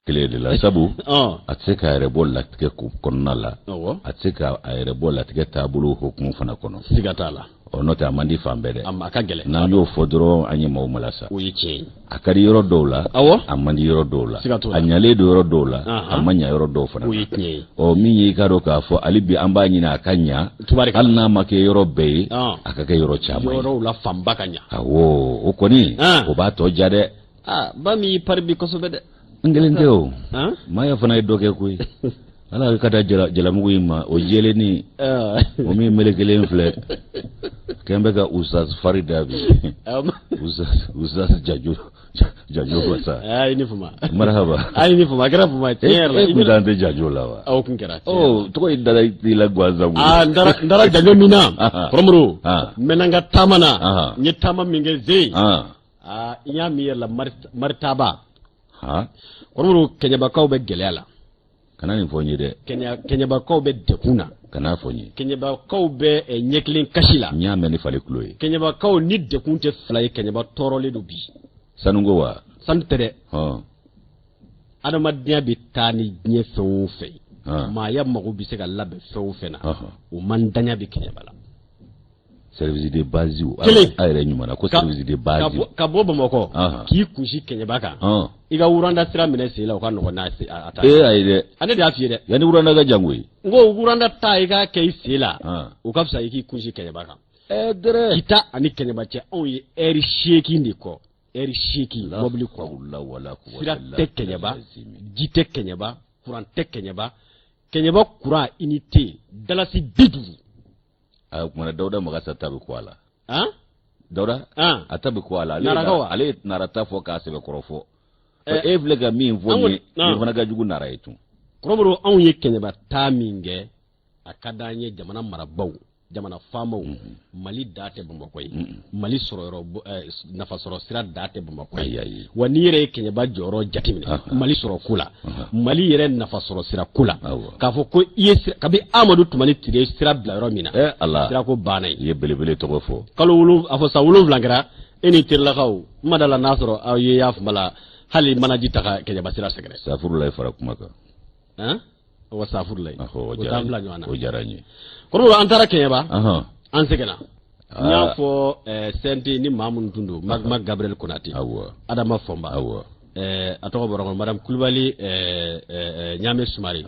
Kelen de la, sabu a tɛ se k'a yɛrɛ bɔ latigɛ kɔnɔna la, a tɛ se k'a yɛrɛ bɔ latigɛ taabolo hukumu fana kɔnɔ. Siga t'a la. Ɔ, n'o tɛ, a man di fan bɛɛ dɛ. A ka gɛlɛn. N'an y'o fɔ dɔrɔn, an ye maaw malasa. O ye tiɲɛ ye. A ka di yɔrɔ dɔw la, a man di yɔrɔ dɔw la. Siga t'o la. A ɲalen don yɔrɔ dɔw la, a ma ɲa yɔrɔ dɔw fana. O ye tiɲɛ ye. Ɔ, min ye, i k'a dɔn k'a fɔ hali bi an b'a ɲini a ka ɲa, hali n'a ma kɛ yɔrɔ bɛɛ ye, a ka kɛ yɔrɔ caman ye. Yɔrɔw la fanba ka ɲa. Awɔ, o kɔni, o b'a tɔ ja dɛ. Aa, ba min y'i pari bi kosɛbɛ dɛ. N kelen tɛ o, maaya fana ye dɔ kɛ koyi. Ala ka da jalamugu in ma, o jɛlenni, o min melekelen filɛ kɛn bɛ ka usaz fari da bi, usaz jajo jajo basa. Ayi ni fama. Marhaba. Ayi ni fama, a kɛra fama tiɲɛ yɛrɛ la. E kun t'an tɛ jajo la wa? Aw kun kɛra. Ɔ, tɔgɔ in dara i la gansan. Aa, n taara jajo min na, kɔrɔmuru, n mɛnna n ka taama na, n ye taama min kɛ ze. Aa, i y'a min yɛrɛ la, maritaba, kɔrɔmuru, kɛɲɛbakaw bɛ gɛlɛya la. Kana nin fɔ n ye dɛ. Kɛɲɛbakaw bɛ degun na. Kana fɔ n ye. Kɛɲɛbakaw bɛ ɲɛkelen kasi la. N y'a mɛn ni fali tulo ye. Kɛɲɛbakaw ni degun tɛ fila ye, kɛɲɛba tɔɔrɔlen don bi. Sanuko wa? Sanu tɛ dɛ. Adamadenya bɛ taa ni diɲɛ fɛn o fɛn ye, maaya mago bɛ se ka labɛn fɛn o fɛn na, o man danya bɛ kɛɲɛba la. Service de base. Kelen. A yɛrɛ ɲuman na ko service de base. Ka bɔ Bamakɔ k'i kunsi Kɛɲɛba kan, i ka Wuranda sira minɛ sen la, o ka nɔgɔn n'a a ta. Ee, ayi dɛ. Ale de y'a f'i ye dɛ. Yanni Wuranda ka jan koyi. N ko Wuranda ta, i k'a kɛ i sen la, o ka fisa i k'i kunsi Kɛɲɛba kan. Ɛɛ dɛrɛ. Kita ani Kɛɲɛba cɛ, anw ye ɛri 8 de kɔ, ɛri 8 mɔbili kɔnɔ. Sira tɛ Kɛɲɛba, ji tɛ Kɛɲɛba, kuran tɛ Kɛɲɛba. Kɛɲɛba kuran unité dalasi 50. A kumana, Dawuda Magasa ta bɛ ko a la. Dawuda a ta bɛ ko a la. Ale ye Nara ta fɔ k'a sɛbɛkɔrɔ fɔ. E filɛ ka min fɔ nin ye, nin fana ka jugu Nara ye tun. Kɔrɔmuru, anw ye Kɛɲɛba taa min kɛ, a ka d'an ye jamana marabaw, jamana faamaw, Mali da tɛ Bamakɔ ye, Mali sɔrɔ nafa sɔrɔ sira da tɛ Bamakɔ ye. Wa n'i yɛrɛ ye Kɛɲɛba jɔyɔrɔ jateminɛ Mali sɔrɔ ko la, Mali yɛrɛ nafa sɔrɔ sira ko la, k'a fɔ ko i ye kabi Amadu Tumani Ture sira bila yɔrɔ min na, sirako banna yen. I ye belebele tɔgɔ fɔ. Kalo wolo, a fɔ san 7 kɛra, e ni terilakaw, n ma da la n'a sɔrɔ aw ye y'a fama la, hali manaji ta ka Kɛɲɛba sira sɛgɛrɛ. Safurulayi fara kuma kan. O safurulayi, o t'an bila ɲɔgɔn na. O diyara n ye. Kɔrɔ, an taara Kɛɲɛba, an seginna. N y'a fɔ CNT ni maa minnu tun don, Magma Gabriel Konate, Adama Fɔnba, a tɔgɔ bɔra kɔnɔ, Madame Kulubali, Ɲame Sumare.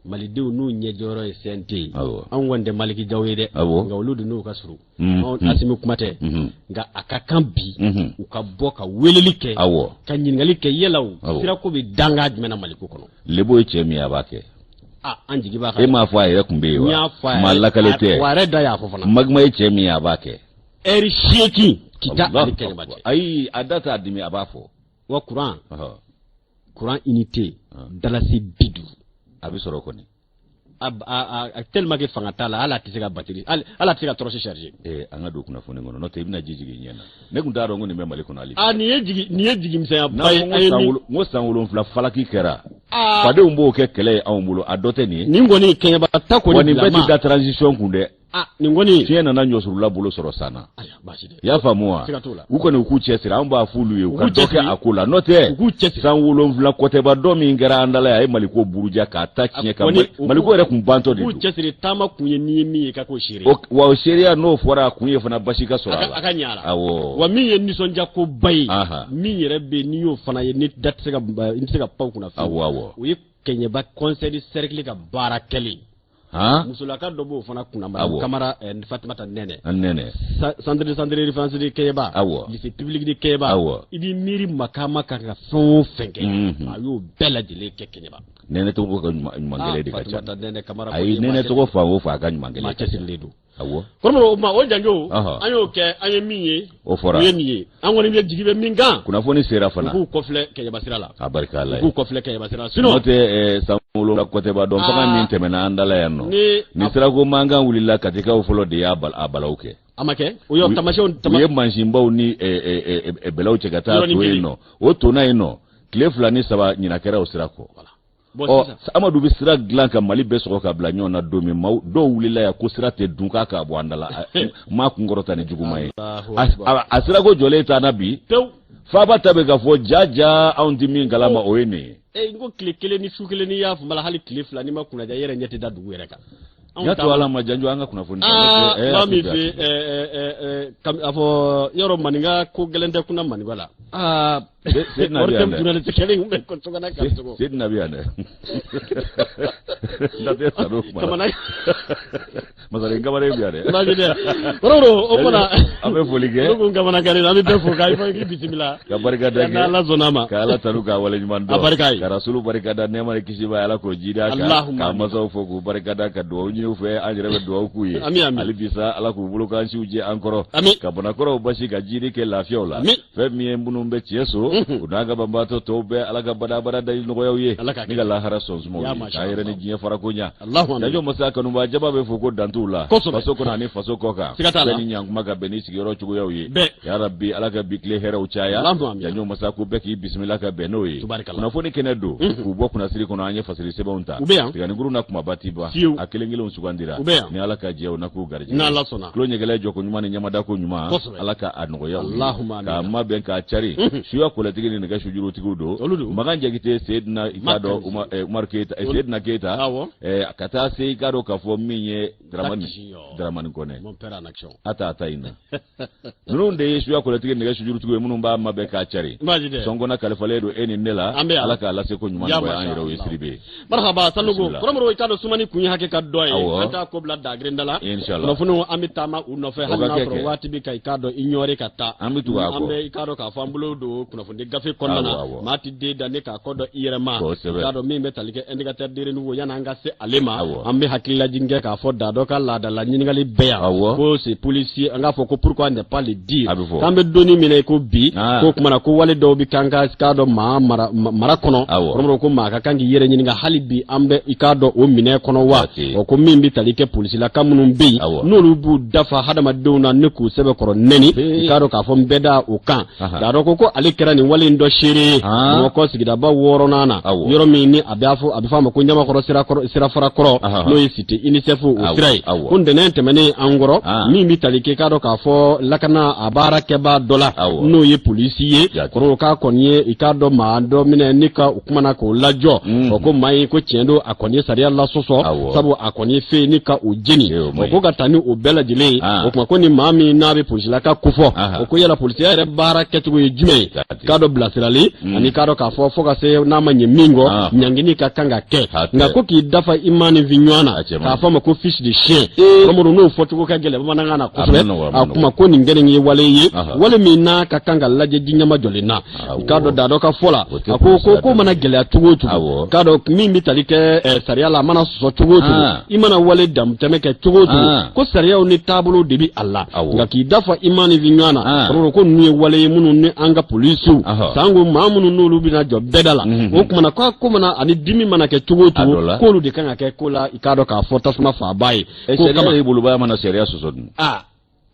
Malidenw n'u ɲɛjɔyɔrɔ ye CNT ye, anw kɔni tɛ Maliki Jaw ye dɛ, nka olu dun n'u ka surun, anw Asimi kuma tɛ, nka a ka kan bi u ka bɔ ka weleli kɛ, ka ɲininkali kɛ yala sirako bɛ danga jumɛn na Maliko kɔnɔ. Lebo ye cɛ min ye, a b'a kɛ. Ah, an jigi b'a kan. E m'a fɔ a yɛrɛ tun bɛ yen wa? N y'a fɔ a yɛrɛ. Maa lakale tɛ. Wa a yɛrɛ da y'a fɔ fana. Magma ye cɛ min ye, a b'a kɛ. Ɛri 8 Kita ani Kɛɲɛba cɛ. Ayi, a da t'a dimi, a b'a fɔ. Wa courant unité dalasi 50. A bɛ sɔrɔ kɔni. A tellement que fanga t'a la, hali a tɛ se ka batterie, hali a tɛ se ka torche charger. Ee, an ka don kunnafoni kɔnɔ, n'o tɛ i bɛna ji jigin ɲɛ na. Ne tun t'a dɔn ko nin bɛ Mali kɔnɔ hali bi. Aa, nin ye jigi misɛnyaba ye. N ko san 7 falaki kɛra. Fadenw b'o kɛ kɛlɛ ye anw bolo, a dɔ tɛ nin ye. Nin kɔni, Kɛɲɛba ta kɔni. Wa nin bɛɛ ti da transition kun dɛ. Ah, nin kɔni. Fiɲɛ nana ɲɔsurula bolo sɔrɔ san na. Ayiwa, baasi tɛ. I y'a faamu wa? Siga t'o la. U kɔni, u k'u cɛsiri, an b'a f'olu ye u ka dɔ kɛ a ko la, n'o tɛ. U k'u cɛsiri. San 7 kɔtɛba dɔ min kɛra an dala ye, a ye Maliko buruja k'a ta tiɲɛ ka Maliko yɛrɛ kun bantɔ de don. U k'u cɛsiri, taama kun ye n'i ye min ye, ka k'o seere. Wa o seereya n'o fɔra, a kun ye fana basi ka sɔrɔ a la. A ka ɲɛ a la. Awɔ. Wa min ye nisɔndiya koba ye. Min yɛrɛ bɛ yen n'i y'o fana ye, ni da tɛ se ka n tɛ se ka pan o kunna fiyewu. Awɔ. O ye Kɛɲɛba conseil de cercle ka baara kɛlen. Musolaka dɔ b'o fana kunna, madame Kamara Fatumata Nɛnɛ. Nɛnɛ. Centre de référence de Kɛɲɛba. Lycée public de Kɛɲɛba. I b'i miiri makama kan ka fɛn o fɛn kɛ, a y'o bɛɛ lajɛlen kɛ Kɛɲɛba. Nɛnɛ tɔgɔ ka ɲuman gɛlɛn de ka ca. Fatumata Nɛnɛ Kamara. Ayi, Nɛnɛ tɔgɔ fan o fan, a ka ɲuman gɛlɛn. Maa cɛsirilen don. Awɔ. Kɔrɔmɔrɔ, o tuma o janjo, an y'o kɛ, an ye min ye. O fɔra. O ye nin ye. An kɔni bɛ jigi bɛ min kan. Kunnafoni sera fana. U k'u kɔfilɛ Kɛɲɛba sira la. A barika Ala ye. U k'u kɔfilɛ Kɛɲɛba sira la. Sinon. N'o tɛ, san 7 kɔtɛba dɔn fanga min tɛmɛna an da la yan nɔ. Ni sirako mankan wulila, Katikaw fɔlɔ de y'a balaw kɛ. A ma kɛ. O y'o taamasiyɛnw. U ye mansinbaw ni bɛlɛw cɛ ka taa to yen nɔ. O tonna yen nɔ. Tile 2 ni 3 ɲinan kɛra o sira kɔ. Ɔ, Amadu bɛ sira dilan ka Mali bɛɛ sɔgɔ ka bila ɲɔgɔn na don min, maaw dɔw wulila yan ko sira tɛ dun, k'a k'a bɔ an da la, maa kunkɔrɔta ni juguman ye. A sirako jɔlen t'an na bi. Faaba ta bɛ ka fɔ ja ja, anw tɛ min kalama, o ye nin ye. E n ko tile kelen ni su kelen n'i y'a faamu la, hali tile 2, n'i ma kunnaja, i yɛrɛ ɲɛ tɛ da dugu yɛrɛ kan. N y'a to Ala ma, Janjo, an ka kunnafoni. Aa, maa min fɛ a fɔ yɔrɔ maninka ko gɛlɛn tɛ kunna maninka la. Aa, Seydina bɛ yan dɛ. Journaliste kelen kun bɛ ko sokɔnɔ ka sogo. Seydina bɛ yan dɛ. N da tɛ sa n'o kuma la. Masaren kamalen bɛ yan dɛ. Baasi tɛ. Kɔrɔbɔrɔ o kumana. An bɛ foli kɛ. Olu kun kamanagan an bɛ bɛɛ fo k'a fɔ k'i bisimila. Ka barika da kɛ. N'Ala sɔnna a ma. Ka Ala tanu k'a waleɲuman dɔn. A barika ye. Ka Rasulu barika da, nɛɛma ni kisi b'a ye, Ala k'o jiidi a kan. Allahumma. K'an masaw fo k'u barika da, ka dugawu ɲini u fɛ, an yɛrɛ bɛ dugawu k'u ye. Ami, ami. Hali bi sa, Ala k'u bolo k'an siw jɛ an kɔrɔ. Ami. Ka banakɔrɔw basi, ka jiidi kɛ lafiyaw la. Ami. Fɛn min ye minnu bɛ tiɲɛ so, u n'an ka banbaatɔ tɔw bɛɛ, Ala ka badabada dali nɔgɔya u ye. Ala k'a kɛ. Ni ka lahara sɔn sumaw Ya ye. masha K'an yɛrɛ ni Allah. diɲɛ farako ɲa. Allahu akbar. Janjo masa kanubaa jaba bɛ fo ko dan t'u la. Kosɛbɛ. Faso kɔnɔ ani faso kɔ kan. Siga t'a la. Bɛɛ ni ɲankuma ka bɛn ni sigiyɔrɔ cogoyaw ye. Bɛɛ. Ya Rabbi, Ala ka bi tile hɛrɛw caya. Allahu amin. Janjo masa ko bɛɛ k'i bisimila ka bɛn n'o ye. Tubarikala. Kunnafoni kɛnɛ don. K'u bɔ kunnasiri kɔnɔ, an ye fasiri sɛbɛnw ta. U bɛ yan. Tiganikuru na kumaba ti ban. Fiyewu. A kelen kelenw sugandira. U bɛ yan. Ni Ala ka jɛ, u na k'u garijɛgɛ. N'Ala sɔnna. Tulo ɲɛgɛlɛ jɔko ɲuman ni ɲamadako ɲuman. Kosɛbɛ. Ala ka a nɔgɔya u ye. Allahumma amin. K'a mabɛn k'a cari. Suya kɔlɛtigi ni nɛgɛ sujurutigiw don. Olu don. Makan Jakite, Seydina, i k'a dɔn Umaru Keyita, Seydina Keyita. Awɔ. Ka taa se, i k'a dɔn k'a fɔ min ye Dramani Junior. Dramani Kɔnɛ. Mon père en action. A ta ta in na. Ninnu de ye suya kɔlɛtigi nɛgɛ sujurutigiw ye minnu b'a mabɛn k'a cari. Baasi tɛ. Sɔnkɔnɔ kalifalen don e ni ne la. An bɛ yan. Ala k'a lase ko ɲuman Ya nɔgɔya an masha yɛrɛw ye Allah. Sidibe. Marhaba Sanogo. Bisimila. Kɔrɔmɔrɔ, i k'a dɔn sumani kun ye hakɛ ka dɔ ye. Awɔ. An t'a ko bila dagirinda la. Inshallah. Kunnafoniw, an bɛ taama u nɔfɛ O hali ka n'a kɛ sɔrɔ kɛ. waati bɛ ka i k'a dɔn i ɲɔri ka taa. An bɛ tugu a An kɔ. bɛ i k'a dɔn k'a fɔ an bolo don kunnafoni gafe kɔnɔna na. Awɔ, awɔ. Maa ti den da ne k'a kɔ dɔn i yɛrɛ ma. Kosɛbɛ. I k'a dɔn min bɛ tali kɛ indicateur de renouveau, yanni an ka se ale ma. Awɔ. An bɛ hakililajigin kɛ k'a fɔ da dɔ ka laadala ɲininkali bɛɛ yan. Awɔ. Ko c'est policier, an k'a fɔ ko pourquoi ne pas le dire. A bɛ fɔ. K'an bɛ donni min na i ko bi. Ah. Ko kumana ko wale dɔw bɛ k'an ka k'a dɔn maa mara kɔnɔ. Awɔ. Kɔrɔmɔrɔ ko maa ka kan k'i yɛrɛ ɲininka hali bi an bɛ i k'a dɔn o minɛ kɔnɔ wa. Jate. O ko min bɛ tali kɛ polisilaka minnu bɛ yen. Awɔ. N'olu b'u dafa hadamadenw na ni k'u sɛbɛkɔrɔ nɛni. Ee. I k'a dɔn k'a fɔ n bɛɛ da o kan. Aha. K'a dɔn ko ale kɛra nin wale in dɔ seere ye. Ah. Bamakɔ sigidaba 6nan na. Awɔ. Yɔrɔ min ni a bɛ fɔ a bɛ fɔ a ma ko Ɲamakɔrɔ sirafara kɔrɔ. Aha. N'o ye cité UNICEF o Awɔ, sira ye. awɔ. Ko ntɛnɛn tɛmɛnen an kɔrɔ. Ah. Min bɛ tali kɛ k'a dɔn k'a fɔ lakana a baara kɛbaa dɔ la. Awɔ. N'o ye polisi ye. Jate. Kɔrɔ k'a kɔni ye i k'a dɔn maa dɔ minɛ ni ka o kumana k'o lajɔ. O ko maa in ko tiɲɛ don, a kɔni ye sariya lasɔsɔ. Awɔ. Sabu a kɔni ye fɛn ni ka o jeni. Eh, o ma O ɲi. ko ka taa ni o bɛɛ lajɛlen ye. Ah. O kuma ko ni maa min n'a bɛ polisilaka kofɔ. Aha. O ko yala polisiya yɛrɛ baara kɛcogo ye jumɛn ye? Jate. K'a dɔn bilasirali ani k'a dɔn k'a fɔ fo ka se n'a ma ɲɛ min kɔ, Ah. ɲangini ka kan ka kɛ. Hatɛ. Nka ko k'i dafa i ma nin fi ɲɔgɔn na, A cɛ man k'a ɲi. fɔ a ma ko fils de chien. Eh. Kɔrɔmɔrɔ n'o fɔcogo ka gɛlɛn bamanankan na A kosɛbɛ. ma nɔgɔ, a ma A nɔgɔ. kuma ko nin kɛlen ye wale ye, Aha. wale min n'a ka kan ka lajɛ ji ɲɛma jɔlen na. Awɔ. I k'a dɔn da dɔ ka fɔ la, O tɛ a ko polisiya ko mana dɔ ye. gɛlɛya cogo o cogo, Awɔ. k'a dɔn min bɛ tali kɛ sariya la, a mana sɔsɔ cogo o cogo, Ah. i mana wale dantɛmɛ kɛ cogo o cogo, Ah. ko sariyaw ni taabolo de bɛ a la. Awɔ. Nka k'i dafa i ma nin fi ɲɔgɔn na, Ah. kɔrɔmɔrɔ ko ninnu ye wale ye minnu ni an ka polisiw Ahɔ. sanko maa minnu n'olu bɛna jɔ bɛɛda la, o kumana ko ko mana ani dimi mana kɛ cogo o A dɔ cogo, la. k'olu de kan ka kɛ ko la i k'a dɔn k'a fɔ tasuma faaba ye. Eh, K'o sariya kama y'i bolobaya mana sariya sɔsɔ dun. aa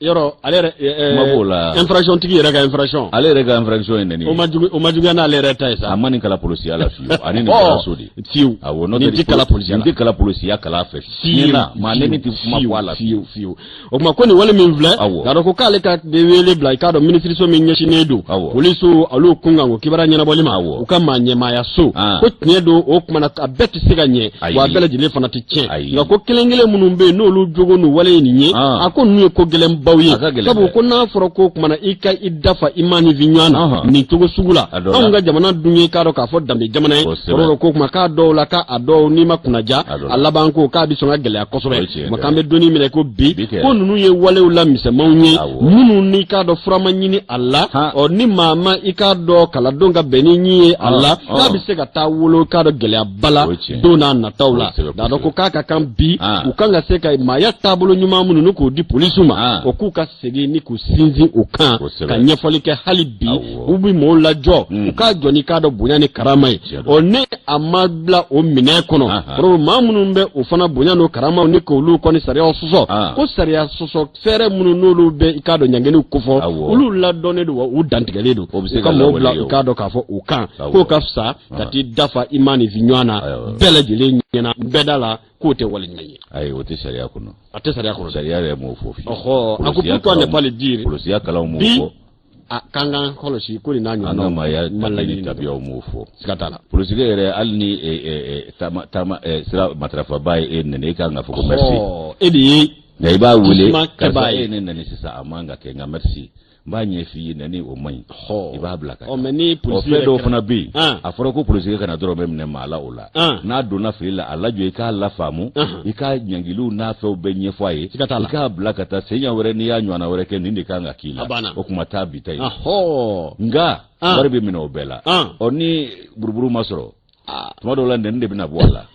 yɔrɔ ale yɛrɛ Kuma b'o la. infraction tigi yɛrɛ ka infraction Ale yɛrɛ ka infraction ye nɛni o ye. ma jugu o ma juguya n'ale yɛrɛ ta ye sa. A ma nin kalan polisiya la fiyewu. Ani nin kɛra so de. Fiyewu. Awɔ, n'o Nin tɛ ti kalan polisiya nin la. tɛ kalan polisiya kalan fɛ. Fiyewu, Fiyewu. Maa nɛni tɛ kuma fiyewu, bɔ a la. fiyewu, fiyewu. O tuma ko nin wale min filɛ, Awɔ. k'a dɔn ko k'ale ka wele bila i k'a dɔn minisiriso min ɲɛsinnen don Awɔ. polisiw olu kunkan ko kibaruya ɲɛnabɔli ma, Awɔ. u ka maa ɲɛmaaya so, Ah. ko tiɲɛ don, o kumana a bɛɛ tɛ se ka ɲɛ, Ayi. wa a bɛɛ lajɛlen fana tɛ tiɲɛ. Ayi. Nka ko kelen kelen minnu bɛ yen n'olu jogo n'u wale ye nin ye, Ah. a ko ninnu ye ko gɛlɛnbaw ye, A ka gɛlɛn sabu dɛ. ko n'a fɔra ko kumana i ka i dafa i ma nin fi ɲɔgɔn na Ɔhɔn. nin cogo sugu la, A dɔ la. anw ka jamana dun ye k'a dɔn k'a fɔ danbe jamana ye. Kosɛbɛ. Kɔrɔ ko kuma k'a dɔw la k'a dɔw n'i ma kunnaja, A dɔ la. a laban ko k'a bɛ sɔn ka gɛlɛya O ye kosɛbɛ. tiɲɛ Kuma dɛ. k'an bɛ donni minɛ ko bi, Bi kɛ. ko ninnu ye walew la misɛnmanw ye Awɔ. minnu n'i k'a dɔn fura ma ɲini a la, Han. ɔ ni maa ma i k'a dɔn kaladon ka bɛn ni ɲin ye a la, Ah, k'a ah. bɛ se ka taa wolo k'a dɔn gɛlɛyaba la O ye tiɲɛ. don n'a nataw la. Kosɛbɛ, K'a dɔn ko kosɛbɛ. k'a ka kan bi, Ah. u kan ka se ka maaya taabolo ɲuman minnu ni k'o di polisiw ma, Ah. o k'u ka segin ni k'u sinsin o kan, Kosɛbɛ. ka ɲɛfɔli kɛ hali bi. Awɔ. U bɛ maaw lajɔ, u k'a jɔ ni k'a dɔn bonya ni karama ye. Tiɲɛ don. Ɔ ni a ma bila o minɛn kɔnɔ, Aha. kɔrɔ maa minnu bɛ o fana bonya n'o karamaw ni k'olu kɔni sariyaw sɔsɔ, Ah. ko sariya sɔsɔ fɛɛrɛ minnu n'olu bɛ i k'a dɔn ɲangeniw kofɔ, Awɔ. olu ladɔnnen don wa u dantigɛlen don. O bɛ se U ka ka maaw bila lawaleya o. i k'a dɔn k'a fɔ o kan, Awɔ. k'o ka fisa ka Ah. t'i dafa i ma nin fi ɲɔgɔn na Ayiwa. bɛɛ lajɛlen ɲɛna bɛɛ da la, k'o tɛ wale ɲuman ye. Ayi, o tɛ sariya kɔnɔ. A tɛ sariya kɔnɔ. Sariya yɛrɛ m'o fɔ fiyewu. Ɔhɔ, a ko Polisiya pourquoi ne kalanw- pas le dire? Polisiya kalanw m'o Bi fɔ. A k'an k'an kɔlɔsi ko nin n'a An ka ɲɔgɔnnaw maaya Mali tafe ni laɲini de don. tabiyaw m'o fɔ. Siga t'a la. Polisikɛ yɛrɛ, hali ni taama taama sira matarafaba ye e nɛni, e kan ka fɔ ko merci. Ɔhɔ, e de ye Nka i b'a wele, tasuma karisa, kɛbaa e ye. ye ne nɛni sisan, a man ka kɛ, nka merci, n b'a ɲɛf'i ye, nɛni o man ɲi. I b'a bila ka Ɔ, mais ni taa. Ɔ, polisi fɛn yɛrɛ dɔw kɛra- fana bɛ yen, a fɔra ko polisikɛ kana dɔrɔmɛ minɛ maa la o la. N'a donna fili la, a lajɔ, i k'a lafaamu, i k'a ɲangiliw n'a fɛnw bɛɛ ɲɛfɔ a ye, Siga t'a la. i k'a bila ka taa. Senɲɛ wɛrɛ, n'i y'a ɲɔgɔnna wɛrɛ kɛ, nin de kan ka k'i la. A banna. O kuma taa bi ta ye. Nka wari bɛ minɛ o bɛɛ la. Ɔ, ni buruburu ma sɔrɔ, tuma dɔw la nɛni de bɛna bɔ a la.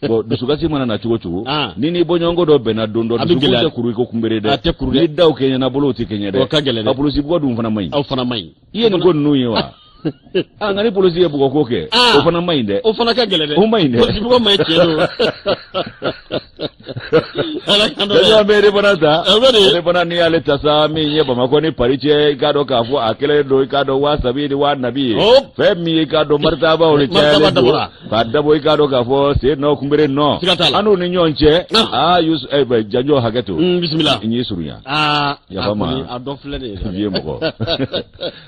Bon, dusukasi mana na cogo cogo, ni bɔɲɔgɔnko dɔ bɛnna don dɔ, A bɛ dusukun gɛlɛya. tɛ kuru i ko kunbere dɛ. A tɛ kuru dɛ. Ni daw kɛɲɛna, bolow tɛ kɛɲɛ dɛ. O ka gɛlɛn dɛ. A polisi bugɔ dun fana man ɲi. Aw fana man ɲi. I ye nin ko ninnu ye wa? Ah, nka ni polisi ye bugɔko kɛ, o fana man ɲi dɛ. O fana ka gɛlɛn dɛ. O man ɲi dɛ. Polisi bugɔ man ɲi, tiɲɛ don. Ala k'an dɔ Jɔn bɛ indépendant ta? O bɛ de. Indépendant, n'i y'ale ta sa, min ye Bamakɔ ni Paris cɛ, i k'a dɔn k'a fɔ a kɛlen don, i k'a dɔn, 3000 ni waa nabi ye. Fɛn min ye, i k'a dɔn, maritabaw de Maritaba cayalen don. dabɔra. K'a dabɔ, i k'a dɔn k'a fɔ sen nɔ kunbere nɔ. Siga t'a la. An n'u ni ɲɔgɔn cɛ. Aa, Yusuf, bɛ Janjo, hakɛ to. Bisimila. N y'i surunya. Aa, Yafa a ma. kɔni, a dɔ filɛ nin ye. Vieux mɔgɔ.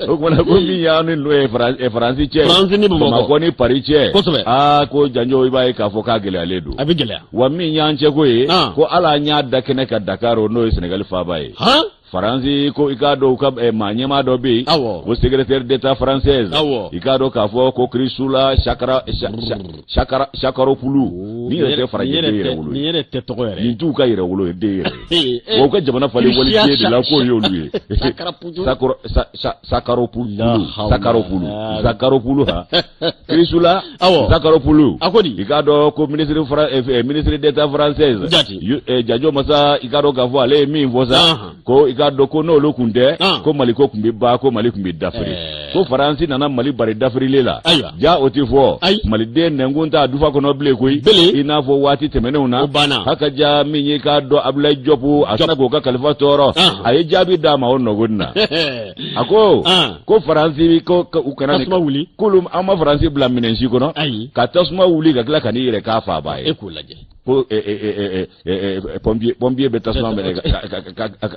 O kumana ko min y'an ni n'o ye Faransi cɛ. Faransi ni Bamakɔ. Bamakɔ ni Paris cɛ. Aa, ko Janjo, i b'a ye k'a fɔ k'a gɛlɛyalen don. A bɛ gɛlɛya. Wa min y'an cɛko ye, ko ala an y'a da kɛnɛ ka Dakar, n'o ye Senegali faaba ye. Faransi ko, i k'a dɔn, u ka maa ɲɛmaa dɔ bɛ yen, ko secrétaire d'État française, i k'a dɔn k'a fɔ ko Chrysoula Chakara Chakara Chakaropulu. Nin yɛrɛ tɛ farajɛ den yɛrɛ wolo Nin ye. yɛrɛ tɛ tɔgɔ yɛrɛ. Nin t'u ka yɛrɛ wolo ye den yɛrɛ ye. Eh, Wa u ka jamana falen Chrysia waliden de la k'o y'olu ye. Chakarapuju. Sakoro Sakaropulu. La hawla. Sakaropulu, Zakaropulu, ha, Chrysoula Zakaropulu. A ko di? I k'a dɔn ko ministre ministre d'État française. Janjo Masa, i k'a dɔn k'a fɔ ale ye min fɔ sa, ko i k'a dɔn ko n'olu kun tɛ, ko Mali ko kun bɛ ban, ko Mali kun bɛ dafiri, ko Faransi nana Mali bari dafirilen la. Ja, o tɛ fɔ. Maliden nɛnkun t'a dufa kɔnɔ bilen koyi, i n'a fɔ waati tɛmɛnenw na. O banna. Haka ja, min ye k'a dɔn Abdoulaye Diop, a sina k'o ka kalifa tɔɔrɔ, a ye jaabi d'a ma o nɔgɔni na. A ko ko Faransi ko u kana Tasuma wuli. K'olu, an ma Faransi bila minɛn si kɔnɔ Ayi. ka tasuma wuli ka tila ka n'i yɛrɛ k'a faaba E ye. k'o lajɛ. Ko pompier bɛ tasuma minɛ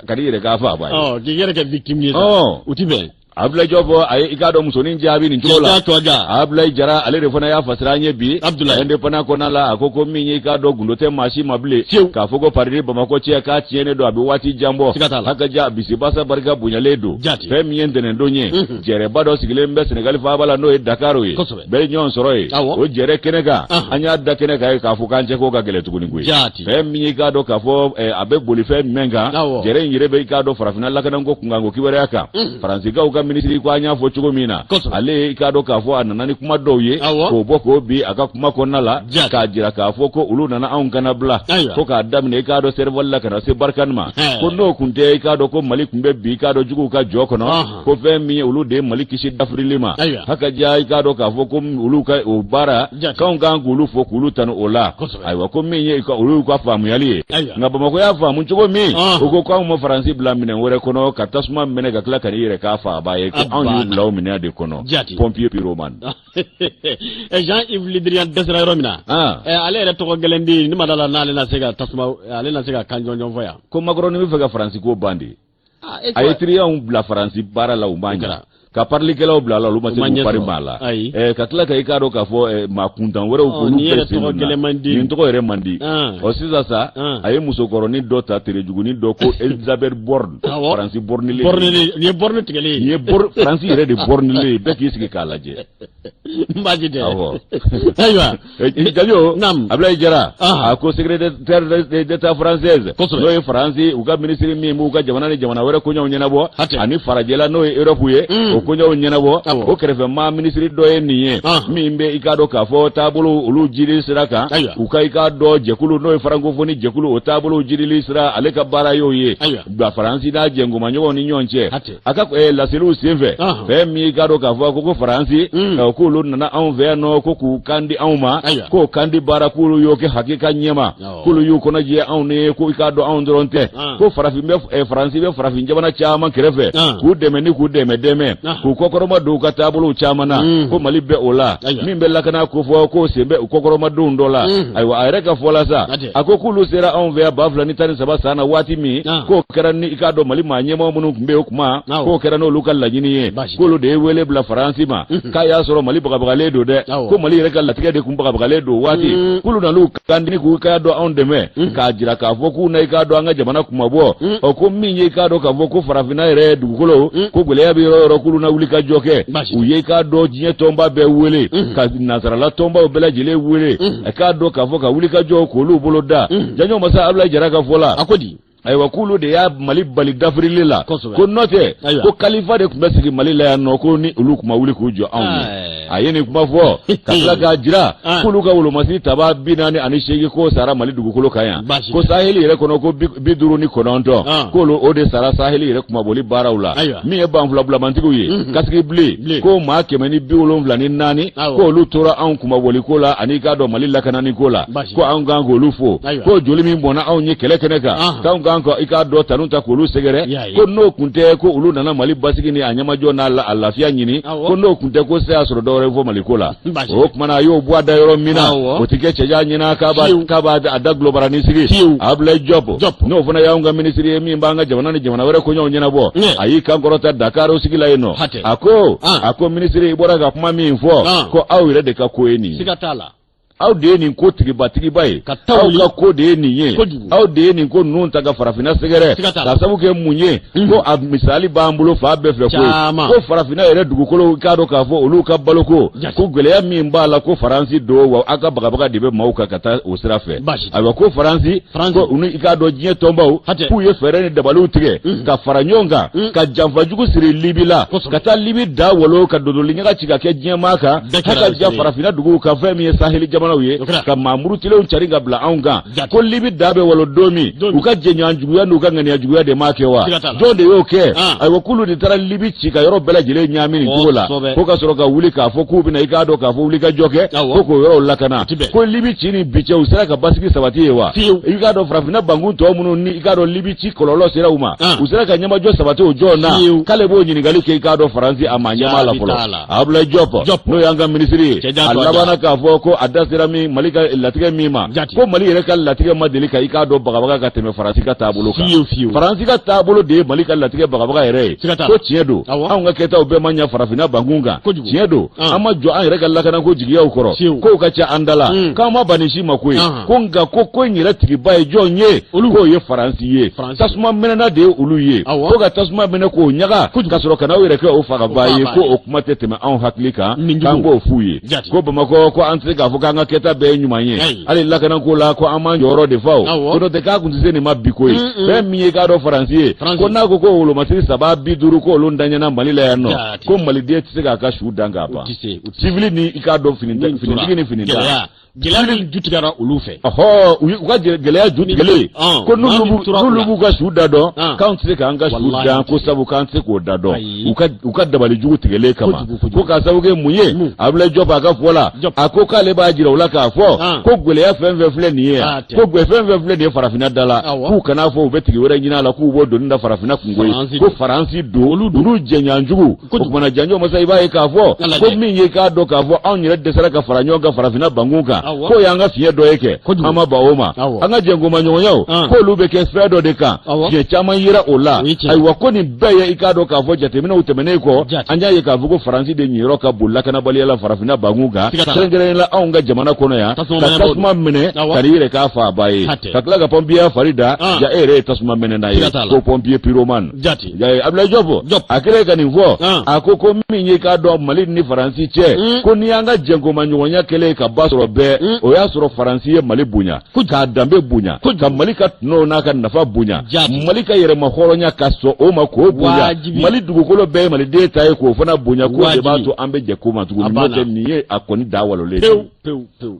ka n'i yɛrɛ k'a faaba ye. Ɔ, k'i yɛrɛ kɛ victime ye sa. O ti bɛn. Abdoulaye Diop, a ye, i k'a dɔn, musonin jaabi nin cogo la. Ja tɔ ja. Abdoulaye Jara, ale de fana y'a fasira an ye bi. Abdoulaye. Indépendant kɔnɔna la, a ko ko min ye, i k'a dɔn, gundo tɛ maa si ma bilen. K'a fɔ ko Paris ni Bamakɔ cɛ k'a tiɲɛnen don, a bɛ waati jan bɔ. Siga t'a la. Haka ja, bisibasa barika bonyalen don. Fɛn min ye ntɛnɛndon ye, jɛrɛba dɔ sigilen bɛ Senegali faaba la, n'o ye Dakar ye. Bɛɛ ye ɲɔgɔn sɔrɔ yen. O jɛrɛ kɛnɛ kan, an y'a da kɛnɛ kan ye k'a fɔ k'an cɛ ko ka gɛlɛn tuguni koyi. Fɛn min ye, i k'a dɔn k'a fɔ a bɛ boli fɛn jumɛn kan? Jɛrɛ in yɛrɛ bɛ, i k'a dɔn, farafinna lakanako kunkanko kibaruya kan. Faransikaw ka minisiri ko, an y'a fɔ cogo min na, ale, i k'a dɔn k'a fɔ a nana ni kuma dɔw ye k'o bɔ k'o bi a ka kuma kɔnɔna la, k'a jira k'a fɔ ko olu nana anw kana bila, ko k'a daminɛ, i k'a dɔn, Serval la ka na se Barkhane ma, ko n'o kun tɛ, i k'a dɔn ko Mali tun bɛ bi, i k'a dɔn, juguw ka jɔ kɔnɔ, ko fɛn min ye, olu de ye Mali kisi dafirili ma. Haka ja, i k'a dɔn k'a fɔ ko olu ka o baara, k'anw kan k'olu fo k'olu tanu o la. Ayiwa, ko min ye olu y'u ka faamuyali ye, nka Bamakɔ y'a faamu cogo min, o ko k'anw ma Faransi bila minɛn wɛrɛ kɔnɔ ka tasuma minɛ ka tila ka n'i yɛrɛ k'a faaba ye, ko anw y'u bila o minɛn de kɔnɔ, pompier pyromane. Jean-Yves Le Drian dɛsɛra yɔrɔ min na, ale yɛrɛ tɔgɔ gɛlɛn den, ne ma da la n'ale na se ka tasuma, ale na se ka kan jɔnjɔn fɔ yan. Ko Macron bɛ fɛ ka Faransi ko ban de. A ye teriyaw bila Faransi baara la, u ma ɲa, ka parilikɛlaw bila a la, olu ma se k'u pari maa la, ka tila ka, i k'a dɔn k'a fɔ, maa kuntan wɛrɛw k'olu bɛɛ sen don na. Nin tɔgɔ yɛrɛ man di. Ɔ, sisan sa, a ye musokɔrɔnin dɔ ta, terejugunin dɔ, ko Elisabeth Borne. Faransi bornilen. Nin ye borne tigɛlen ye. Nin ye Faransi yɛrɛ de bornilen ye. Bɛɛ k'i sigi k'a lajɛ. N baasi tɛ. Awɔ. Ayiwa. Janjo, Ablaye Jara, a ko secrétaire d'État française, n'o ye Faransi u ka minisiri min b'u ka jamana ni jamana wɛrɛ koɲɛw ɲɛnabɔ, ani farajɛla, n'o ye Europe ye, o koɲɛw ɲɛnabɔ, o kɛrɛfɛ maa minisiri dɔ ye nin ye, min bɛ, i k'a dɔn k'a fɔ, taabolo olu jiri sira kan, u ka, i k'a dɔn, jɛkulu n'o ye francophonie jɛkulu, o taabolo jirili sira, ale ka baara y'o ye nka Faransi n'a jɛnkomaɲɔgɔnw ni ɲɔgɔn cɛ. A ka laseliw senfɛ, fɛn min, i k'a dɔn k'a fɔ, ko Faransi k'olu nana anw fɛ yan nɔ ko k'u kan di anw ma, k'o kan di baara, k'olu y'o kɛ hakika ɲɛma, k'olu y'u kɔnɔ jɛ anw ni, ko i k'a dɔn, anw dɔrɔn tɛ, ko farafin bɛ, Faransi bɛ farafin jamana caman kɛrɛfɛ k'u dɛmɛ ni k'u dɛmɛ dɛmɛ. K'u kɔkɔrɔmadon u ka taabolow caman na. Ko Mali bɛ o la. Min bɛ lakana kofɔ, k'o sen bɛ u kɔkɔrɔmadonw dɔ la. Ayiwa, a yɛrɛ ka fɔ la sa, a ko k'olu sera anw fɛ yan 2013 san na waati min, k'o kɛra ni i k'a dɔn Mali maa ɲɛmɔgɔ minnu tun bɛ yen o kuma, k'o kɛra n'olu ka laɲini ye, k'olu de ye wele bila Faransi ma, k'a y'a sɔrɔ Mali bagabagalen don dɛ, ko Mali yɛrɛ ka latigɛ de tun bagabagalen don waati, k'olu nan'u kan ni k'u k'a dɔn anw dɛmɛ k'a jira k'a fɔ k'u na i k'a dɔn an ka jamana kunmabɔ. Ɔ, ko min ye i k'a dɔn k'a fɔ ko farafinna yɛrɛ dugukolo ko gɛlɛya bɛ yɔrɔ o yɔrɔ, k'olu na wuli ka jɔ kɛ. U ye i k'a dɔn diɲɛ tɔnba bɛɛ wele, ka nansarala tɔnbaw bɛɛ lajɛlen wele, a k'a dɔn k'a fɔ ka wuli ka jɔ k'olu bolo da. Janjo masa Abulayi Jara ka fɔ la, a ko di? Ayiwa, k'olu de y'a Mali bali dafirili la, ko n'o tɛ ko kalifa de tun bɛ sigi Mali la yan nɔ, ko ni olu tun ma wuli k'u jɔ anw ye. A ye nin kuma fɔ ka tila k'a jira k'olu ka wolomasiri taba 48 k'o sara Mali dugukolo kan yan, ko saheli yɛrɛ kɔnɔ ko 59, k'olu o de sara saheli yɛrɛ kunmabɔli baaraw la. Min ye banfula bulamantigiw ye, casque bleu, ko maa 174, k'olu tora anw kunmabɔli ko la ani k'a dɔn Mali lakanani ko la, ko anw kan k'olu fo, ko joli min bɔnna anw ye kɛlɛ kɛnɛ kan, k'anw kan ka i k'a dɔn tanu ta k'olu sɛgɛrɛ, ko n'o kun tɛ ko olu nana Mali basigi ni a ɲɛmajɔ n'a a lafiya ɲini, ko n'o kun tɛ ko se y'a sɔrɔ dɔwɛrɛ fɔ Mali ko la. O tuma na a y'o bɔ a da yɔrɔ min na, o tɛ kɛ cɛjan ɲɛna k'a b'a a da gulɔbarani sigi. Abulayi Jɔp, n'o fana y'anw ka minisiri ye min b'an ka jamana ni jamana wɛrɛ koɲɛw ɲɛnabɔ, a y'i kan kɔrɔta Dakar sigi la yen nɔ. A ko minisiri, i bɔra ka kuma min fɔ, ko aw yɛrɛ de ka ko ye nin ye. Aw de ye nin ko tigibatigiba ye, aw ka ko de ye nin ye, aw de ye nin ko ninnu ta ka farafinna sɛgɛrɛ ka sabu kɛ mun ye? Ko a misali b'an bolo fan bɛɛ fɛ koyi, ko farafinna yɛrɛ dugukolo, k'a dɔn k'a fɔ olu ka baloko ko gɛlɛya min b'a la, ko Faransi don wa, aw ka bagabaga de bɛ maaw kan ka taa o sira fɛ. Ayiwa, ko Faransi ko u ni i k'a dɔn diɲɛ tɔnbaw k'u ye fɛɛrɛ ni dabaliw tigɛ ka fara ɲɔgɔn kan ka janfajugu siri Libi la, ka taa Libi da walo ka dodoli ɲaga ci ka kɛ diɲɛmaa kan, ka ja farafinna duguw kan, fɛn min ye saheli jamanaw ye, ka maa murutilenw cari ka bila anw kan. Ko Libi da bɛ walo don min, u ka jɛɲɔgɔn juguya n'u ka ŋaniya juguya de m'a kɛ wa? Jɔn de y'o kɛ? Ayiwa, k'olu de taara Libi ci ka yɔrɔ bɛɛ lajɛlen ɲaami nin cogo la, ko ka sɔrɔ ka wuli k'a fɔ k'u bɛna i k'a dɔn k'a fɔ wuli ka jɔ kɛ ko k'o yɔrɔw lakana. Ko Libi ci ni bi cɛ, u sera ka basigi sabati ye wa? I k'a dɔn farafinna bankun tɔ minnu ni i k'a dɔn Libi ci kɔlɔlɔ sera u ma, u sera ka ɲɛmajɔ sabati o jɔn na? K'ale b'o ɲininkali kɛ i k'a dɔn Faransi a maa ɲɛmaa la fɔlɔ. Abulayi Jɔp, n'o y'an ka minisiri ye, a labanna k'a fɔ ko a da sera min Mali ka latigɛ min ma, ko Mali yɛrɛ ka latigɛ ma deli ka i k'a dɔn bagabaga ka tɛmɛ Faransi ka taabolo kan. Faransi ka taabolo de ye Mali ka latigɛ bagabaga yɛrɛ ye. Ko tiɲɛ don, anw ka kɛtaw bɛɛ ma ɲɛ farafinna bankun kan. Tiɲɛ don, an ma jɔ an yɛrɛ ka lakanako jigiyaw kɔrɔ, k'o ka ca an da la, k'an ma ban nin si ma koyi. Ko nka ko ko in yɛrɛ tigiba ye jɔn ye? K'o ye Faransi ye. Tasuma mɛnɛna de ye olu ye, ko ka tasuma mɛnɛ k'o ɲaga ka sɔrɔ ka n'aw yɛrɛ kɛ o fagabaa ye, ko o kuma tɛ tɛmɛ anw hakili kan, k'an k'o f'u ye. Ko Bamakɔ, ko an tɛ se k'a fɔ k'an ka kɛta bɛɛ ye ɲuman ye hali lakanako la, ko an m'an jɔyɔrɔ de fa o, ko n'o tɛ k'a kun tɛ se nin ma bi koyi. Fɛn min ye k'a dɔn Faransi ye, ko n'a ko ko wolomasiri 350 k'olu daɲɛna Mali la yan nɔ, ko maliden tɛ se k'a ka su dan k'a ban, sivili ni i k'a dɔn finitigi ni finitan. Gɛlɛya min ju tigɛra olu fɛ. Ɔhɔ, u ka gɛlɛya ju tigɛlen, ko n'olu b'u ka su da dɔn, k'anw tɛ se k'an ka su dan, ko sabu k'an tɛ se k'o da dɔn u ka dabali jugu tigɛlen kama. Ko k'a sababu kɛ mun ye? Abulayi Jɔp a ka fɔ la, a ko k'ale b'a jira u la k'a fɔ ko gɛlɛya fɛn fɛn filɛ nin ye, ko gɛlɛya fɛn fɛn filɛ nin ye farafinna da la, k'u kan'a fɔ u bɛ tigi wɛrɛ ɲini a la, k'u b'o doni da farafinna kunko ye, ko Faransi don, olu jɛɲɔgɔn jugu. O kumana janjo masa, i b'a ye k'a fɔ ko min ye k'a dɔn k'a fɔ anw yɛrɛ dɛsɛra ka fara ɲɔgɔn kan farafinna bankun kan, k'o y'an ka fiɲɛ dɔ ye kɛ, an ma ban o ma. An ka jɛnkomaɲɔgɔnyaw, k'olu bɛ kɛ fɛn dɔ de kan, fiɲɛ caman yera o la. Ayiwa, ko nin bɛɛ ye i k'a dɔn k'a fɔ jateminɛw tɛmɛnen kɔ, an y'a ye k'a fɔ ko Faransi de ɲiyɔrɔ ka bon lakanabaliya la farafinna bankun kan, kɛrɛnkɛrɛnnenya la anw ka jamana kɔnɔ yan, ka tasuma mɛnɛ ka n'i yɛrɛ k'a faaba ye, ka tila ka pɔnpiyeya fari da, ja e yɛrɛ ye tasuma mɛnɛna ye, ko pompier pyromane. Abulayi Jɔp a kɛlen ka nin fɔ, a ko ko min ye k'a dɔn Mali ni Faransi cɛ, ko n'i y'an ka jɛnkomaɲɔgɔnya kɛlen ka ba sɔrɔ bɛɛ, o y'a sɔrɔ Faransi ye Mali bonya, k'a danbe bonya, ka Mali ka tɔnɔw n'a ka nafa bonya, Mali ka yɛrɛmahɔrɔnya ka sɔn o ma k'o bonya, Mali dugukolo bɛɛ ye maliden ta ye k'o fana bonya, k'o de b'a to an bɛ jɛ ko ma tuguni, n'o tɛ nin ye a kɔni da walolen ye.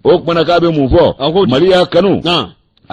O kumana k'a bɛ mun fɔ? Mali y'a kanu.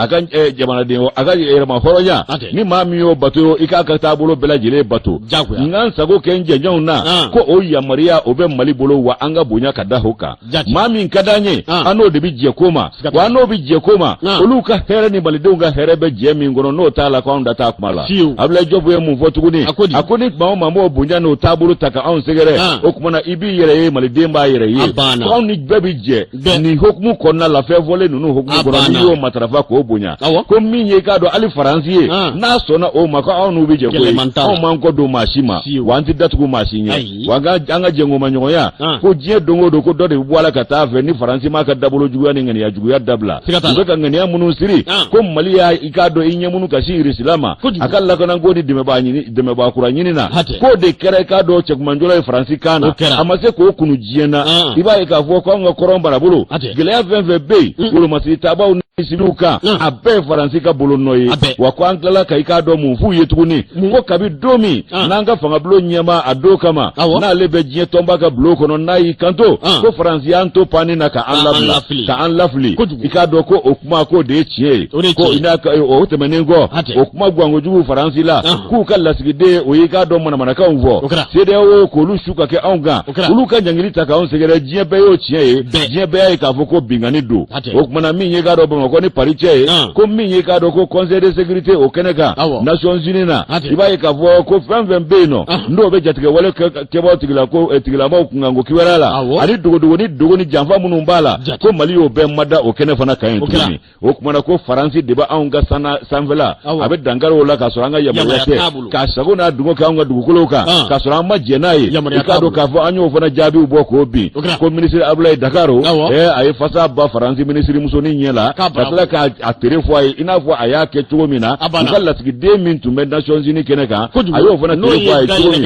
A ka jamanaden, a ka yɛrɛma hɔrɔnya, ni maa min y'o bato, i k'a ka taabolo bɛɛ lajɛlen bato. N ka n sago kɛ n jɛɲɔgɔnw na, ko o yamaruya o bɛ Mali bolo, wa an ka bonya ka da o kan. Maa min ka d'an ye, an n'o de bɛ jɛ ko ma, wa an n'o bɛ jɛ ko ma, olu ka hɛrɛ ni malidenw ka hɛrɛ bɛ jɛ min kɔnɔ, n'o t'a la, ko anw da t'a kuma la. Abdoulaye Diop ye mun fɔ tuguni? A ko ni maa o maa m'o bonya n'o taabolo ta ka anw sɛgɛrɛ, o tuma na i b'i yɛrɛ ye, maliden b'a yɛrɛ ye, ko anw ni bɛɛ bɛ jɛ nin hukumu kɔnɔna la, fɛn fɔlen ninnu hukumu kɔnɔ, n'i y'o matarafa k'o bonya, ko min ye, i k'a dɔn, hali Faransi ye, n'a sɔnna o ma, ko anw n'u bɛ jɛ koyi. Anw m'an kɔ don maa si ma, wa an tɛ datugu maa si ɲɛ, wa an ka jɛngomaɲɔgɔnya, ko diɲɛ don o don, ko dɔ de bɛ bɔ a la ka taa fɛ ni Faransi m'a ka dabolo juguya ni ŋaniya juguya dabila. U bɛ ka ŋaniya minnu siri, ko Mali y'a, i k'a dɔn, i ɲɛmunu ka sin Irisila ma, a ka lakanako ni dɛmɛbaa ɲini, dɛmɛbaa kura ɲini na, k'o de kɛra, i k'a dɔn, cɛkumanjɔlɔ ye Faransi kan na, a ma se k'o kunu diɲɛ na. I b'a ye k'a fɔ ko anw ka kɔrɔn marabolo, gɛlɛya fɛn fɛn bɛ yen wolomasiri tabaw ni sibiw kan, a bɛɛ ye Faransi ka bolo nɔ ye. Wa ko an tilala ka, i k'a dɔn, mun f'u ye tuguni? Ko kabi don min n'an ka fangabulon ɲɛmaa a don kama, n'ale bɛ diɲɛ tɔnba ka bulon kɔnɔ, n'a y'i kanto ko Faransi y'an to panni na ka an labila, ka an lafili, i k'a dɔn ko o kuma, k'o de ye tiɲɛ ye. Ko i n'a o tɛmɛnen kɔ, o kuma gankojugu Faransi la, k'u ka lasigiden o y'i k'a dɔn manamanakanw fɔ CEDEAO, k'olu su ka kɛ anw kan, olu ka ɲangili ta k'anw sɛgɛrɛ, diɲɛ bɛɛ y'o tiɲɛ ye, diɲɛ bɛɛ y'a ye k'a fɔ ko binkanni don. O tuma na, min ye, k'a dɔn, Bamakɔ ni Paris cɛ ye, ko min ye, k'a dɔn, ko Conseil de sécurité o kɛnɛ kan, Nations Unies na, i b'a ye k'a fɔ ko fɛn fɛn bɛ yen nɔ, n'o bɛ jatigɛwale kɛbaaw tigila ko tigilamaw kunkanko kibaruya la, ani dogodogo ni dogo ni janfa minnu b'a la, ko Mali y'o bɛɛ mada o kɛnɛ fana kan yen tuguni. O tuma na, ko Faransi de bɛ anw ka sanfɛla, a bɛ dankari o la k'a sɔrɔ an ka yamaruya tɛ, k'a sago n'a dungo kɛ anw ka dugukolow kan k'a sɔrɔ an ma jɛn n'a ye. I k'a dɔn k'a fɔ an y'o fana jaabiw bɔ k'o bin. Ko minisiri Abdoulaye Dakaro, a ye fasa ba Faransi minisiri musonin ɲɛ la, ka tila k'a tere fɔ a ye, i n'a fɔ a y'a kɛ cogo min na u ka lasigiden min tun bɛ Nations Unies kɛnɛ kan, a y'o fana tere fɔ a ye cogo min,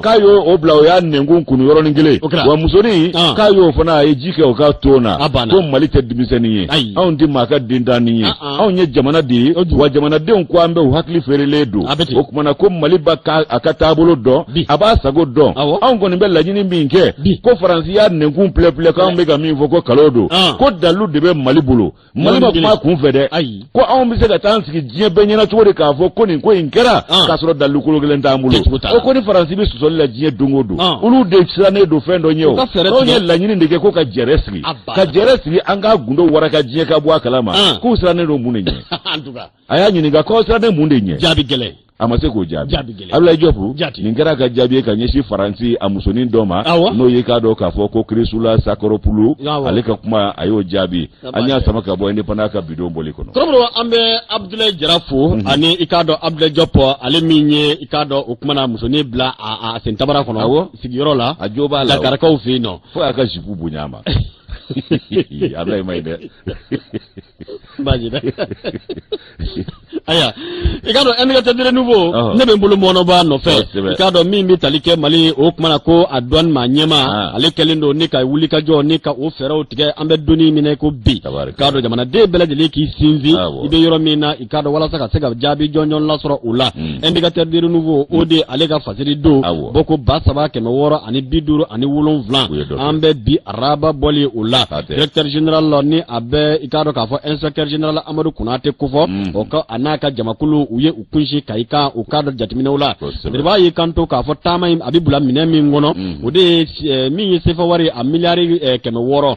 k'a y'o bila, o y'a nɛnkun kunu yɔrɔnin kelen. Wa musonin, k'a y'o fana, a ye ji kɛ o ka ton na, ko Mali tɛ denmisɛnnin ye, anw tɛ maa ka dentannin ye, anw ye jamana de ye, wa jamanadenw ko an bɛ u hakili feerelen don. O tuma na, ko Mali b'a ka a ka taabolo dɔn, a b'a sago dɔn. Anw kɔni bɛ laɲini min kɛ, ko Faransi y'a nɛnkun pilɛpilɛ k'anw bɛ ka min fɔ ko kalon don, ko dalilu de bɛ Mali bolo. Mali ma kuma kun fɛ dɛ. Ko anw bɛ se ka taa an sigi diɲɛ bɛɛ ɲɛna cogo di k'a fɔ ko nin ko in kɛra, k'a sɔrɔ dalilu kolo kelen t'an bolo? O ko ni Faransi bɛ sɔsɔli la diɲɛ don o don, olu de sirannen don fɛn dɔ ɲɛ. O anw ye laɲini de kɛ ko ka jɛrɛ sigi, ka jɛrɛ sigi, an k'a gundo waraka, diɲɛ ka bɔ a kalama. K'u sirannen don mun de ɲɛ? A y'a ɲininka k'aw sirannen mun de ɲɛ? Jaabi gɛlɛn. A ma se k'o jaabi. Abdoulaye Diop, nin kɛra ka jaabi ye ka ɲɛsin Faransi a musonin dɔ ma, n'o ye, k'a dɔn k'a fɔ ko Chrysoula Zacharopoulou, ale ka kuma, a y'o jaabi. An y'a sama ka bɔ Indépendant ka bidon bɔli kɔnɔ. Kɔrɔbɔrɔ, an bɛ Abdoulaye Jara fo ani, i k'a dɔn, Abdoulaye Diop, ale min ye, i k'a dɔn, o kuma na musonin bila a sen tabara kɔnɔ sigiyɔrɔ la. A jo b'a la. Dakarakaw fɛ yen nɔ. Fo y'a ka jupe bonya a ma. Abdoulaye ma ɲi dɛ. Baasi tɛ. Ayiwa, i k'a dɔn, Indicateur du Renouveau, ne bɛ n bolo mɔnɔbɔ a nɔfɛ. I k'a dɔn, min bɛ tali kɛ Mali, o kuma na ko a douane maa ɲɛmaa, ale kɛlen don ni ka wuli ka jɔ ni ka o fɛɛrɛw tigɛ. An bɛ donni minɛ ko bi, i k'a dɔn, jamanaden bɛɛ lajɛlen k'i sinsin i bɛ yɔrɔ min na, i k'a dɔn, walasa ka se ka jaabi jɔnjɔn lasɔrɔ o la. Indicateur du Renouveau, o de ale ka fasiri don bɔ ko 3657. An bɛ bi araba bɔli o la. Directeur général la, ni a bɛ, i k'a dɔn k'a fɔ, inspecteur général Amadu Konate kofɔ, o ka a n'a ka jamakulu, u ye u kunsin Kayi kan, u k'a dɔn jateminɛw la. Biriba y'i kanto k'a fɔ taama in a bɛ bila minɛn min kɔnɔ, o de ye min ye sefa wari a miliyari 611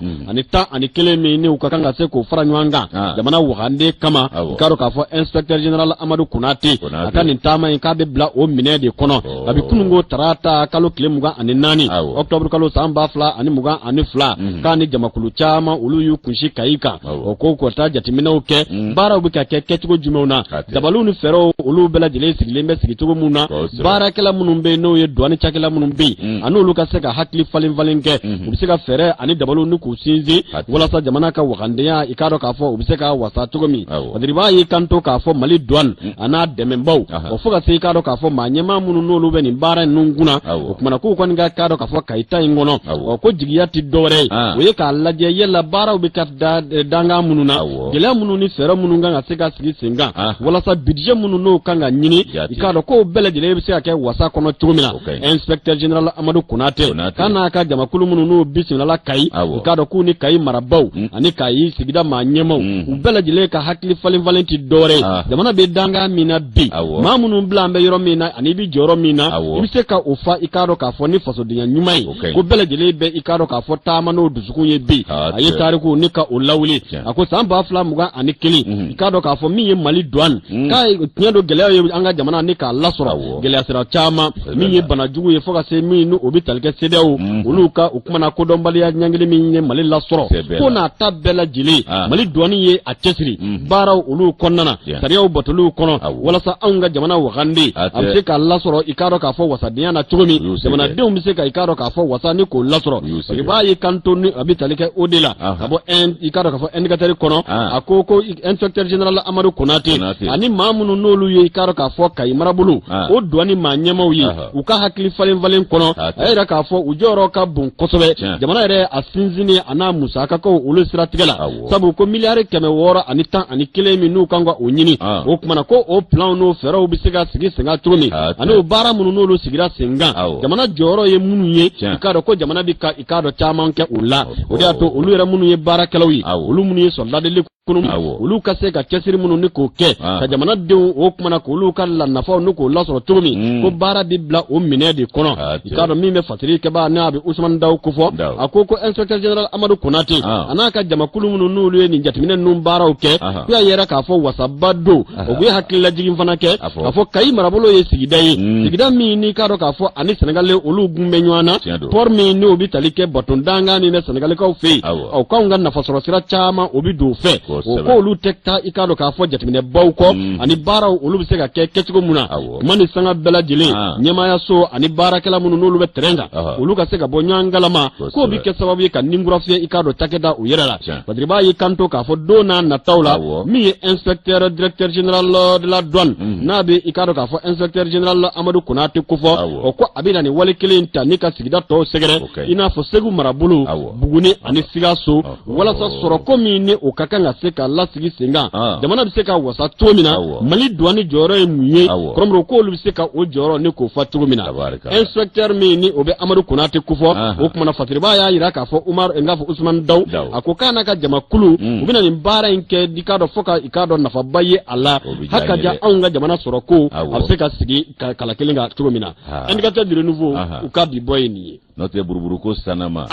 min ni u ka kan ka se k'o fara ɲɔgɔn kan jamana wagande kama. I k'a dɔn k'a fɔ inspecteur général Amadu Konate, a ka nin taama in k'a bɛ bila o minɛn de kɔnɔ kabi kununko tarata kalo tile 24 octobre kalo san 2022, k'a ni jamakulu caman, olu y'u kunsin Kayi kan, o ko ka taa jateminɛw kɛ, baaraw bɛ ka kɛ kɛcogo jumɛnw na, dabaliw ni fɛɛrɛw, olu bɛɛ lajɛlen sigilen bɛ sigicogo mun na, baarakɛla minnu bɛ yen, n'o ye douane cakɛla minnu bɛ yen, ani olu ka se ka hakili falen falen kɛ, u bɛ se ka fɛɛrɛ ani dabaliw ni k'u sinsin walasa jamana ka wagandenya, i k'a dɔn k'a fɔ u bɛ se ka wasa cogo min. Badiriba y'i kanto k'a fɔ Mali douane a n'a dɛmɛbaw, o fo ka se, i k'a dɔn k'a fɔ maa ɲɛmaa minnu n'olu bɛ nin baara ninnu kunna, o kumana k'u kɔni ka k'a dɔn k'a fɔ Kayi ta in kɔnɔ, ɔ ko jigiya tɛ dɔwɛrɛ ye, o ye k'a lajɛ yala baaraw bɛ ka da dankan minnu na, gɛlɛya minnu ni fɛɛrɛ minnu kan ka se ka sigi sen kan walasa budget minnu n'o kan ka ɲini, i k'a dɔn k'o bɛɛ lajɛlen bɛ se ka kɛ wasa kɔnɔ cogo min na. Inspecteur général Amadu Konate k'a n'a ka jamakulu minnu n'u bisimilala Kayi, i k'a dɔn k'u ni Kayi marabaaw ani Kayi sigida maa ɲɛmaaw, u bɛɛ lajɛlen ka hakili falen falen tɛ dɔwɛrɛ ye, jamana bɛ dankan min na bi, maa minnu bila an bɛ yɔrɔ min na ani i bɛ jɔyɔrɔ min na, i bɛ se ka o fa, i k'a dɔn k'a fɔ ni fasodenya ɲuman ye, ko bɛɛ lajɛlen bɛ, i k'a dɔn k'a fɔ taama n'o dusukun ye bi. A ye tariku ni ka o lawuli, a ko san 2021, i k'a dɔn k'a fɔ min ye Mali douane k'a tiɲɛ don, gɛlɛya ye an ka jamana ni k'a lasɔrɔ gɛlɛya sira caman, min ye bana jugu ye, fo ka se min ni o bɛ tali kɛ CEDEAO olu ka o kumana kodɔnbaliya ɲangili min ye Mali lasɔrɔ, ko n'a ta bɛɛ lajɛlen, Mali douane ye a cɛsiri baaraw olu kɔnɔna na, sariyaw batoliw kɔnɔ, walasa anw ka jamana wagande a bɛ se k'a lasɔrɔ, i k'a dɔn k'a fɔ wasadenya na cogo min, jamanadenw bɛ se ka, i k'a dɔn k'a fɔ wasa ni k'o lasɔrɔ. I b'a ye kanto ni a bɛ tali kɛ o de la ka bɔ, i k'a dɔn k'a fɔ Indicateur kɔnɔ, a ko ko inspecteur général Amadu Konate ani maa minnu n'olu ye, i k'a dɔn k'a fɔ Kayi marabolo o douane maa ɲɛmaaw ye, u ka hakili falen falen kɔnɔ, a y'a yira k'a fɔ u jɔyɔrɔ ka bon kosɛbɛ jamana yɛrɛ a sinsinni a n'a musakakaw olu siratigɛ la, sabu ko miliyari 611 min n'u kan ka o ɲini, o kumana ko o planw n'o fɛɛrɛw bɛ se ka sigi sen kan cogo min, ani o baara minnu n'olu sigira sen kan, jamana jɔyɔrɔ ye minnu ye, i k'a dɔn ko jamana bɛ ka, i k'a dɔn, caman kɛ o la. O de y'a to olu yɛrɛ minnu ye baarakɛlaw ye, olu minnu ye sɔrɔ ladili kɔnɔ, olu ka se ka cɛsiri minnu ni k'o kɛ ka jamanadenw, o kumana k'olu ka la nafaw ni k'o lasɔrɔ cogo min, ko baara bɛ bila o minɛ de kɔnɔ. I k'a dɔn min bɛ fasiri kɛbaa n'a bɛ Usumani Dawu kofɔ, a ko ko inspecteur général Amadu Konate a n'a ka jamakulu minnu n'olu ye nin jateminɛ ninnu baaraw kɛ, k'u y'a yira k'a fɔ wasaba don. O ye hakililajigin fana kɛ k'a fɔ Kayi marabolo ye sigida ye, sigida min n'i k'a dɔn k'a fɔ ani Sɛnɛgali olu gun bɛ ɲɔgɔn na, port min n'o bɛ tali kɛ bato dankan min bɛ Sɛnɛgalikaw fɛ yen, o k'anw ka nafasɔrɔ sira caman o bɛ don o fɛ. O ko olu tɛ taa, i k'a dɔn k'a fɔ jateminɛbaw kɔ ani baaraw olu bɛ se ka kɛ kɛcogo mun na, tuma ni sanga bɛɛ lajɛlen, ɲɛmaayaso ani baarakɛla minnu n'olu bɛ terrain kan, olu ka se ka bɔ ɲɔgɔn kalama, k'o bɛ kɛ sababu ye ka ninkura fiyɛ, i k'a dɔn, cakɛda u yɛrɛ la. Badiriba y'i kanto k'a fɔ don n'a nataw la, min ye inspecteur directeur général de la douane, n'a bɛ, i k'a dɔn k'a fɔ inspecteur général Amadu Konate kofɔ, o ko a bɛ na nin wale kelen in ta ni ka sigida tɔw sɛgɛrɛ, i n'a fɔ Segu marabolo, Buguni ani Sikaso, walasa sɔrɔko min ni o ka kan ka se ka lasigi sen kan, jamana bɛ se ka wasa cogo min na, Mali douane jɔyɔrɔ ye mun ye, kɔrɔmɔrɔ k'olu bɛ se ka o jɔyɔrɔ ni k'o fa cogo min na. Inspecteur min ni o bɛ Amadu Konate kofɔ, o kumana fasiriba y'a jira k'a fɔ Umar, n k'a fɔ Usumani Dawu, a ko k'a n'a ka jamakulu u bɛna nin baara in kɛ, i k'a dɔn, fo ka, i k'a dɔn, nafaba ye a la, hakaja anw ka jamana sɔrɔko a bɛ se ka sigi kala kelen kan cogo min na. Indicateur du Renouveau, u ka bi bɔ ye nin ye. N'o tɛ, buruburuko sanama.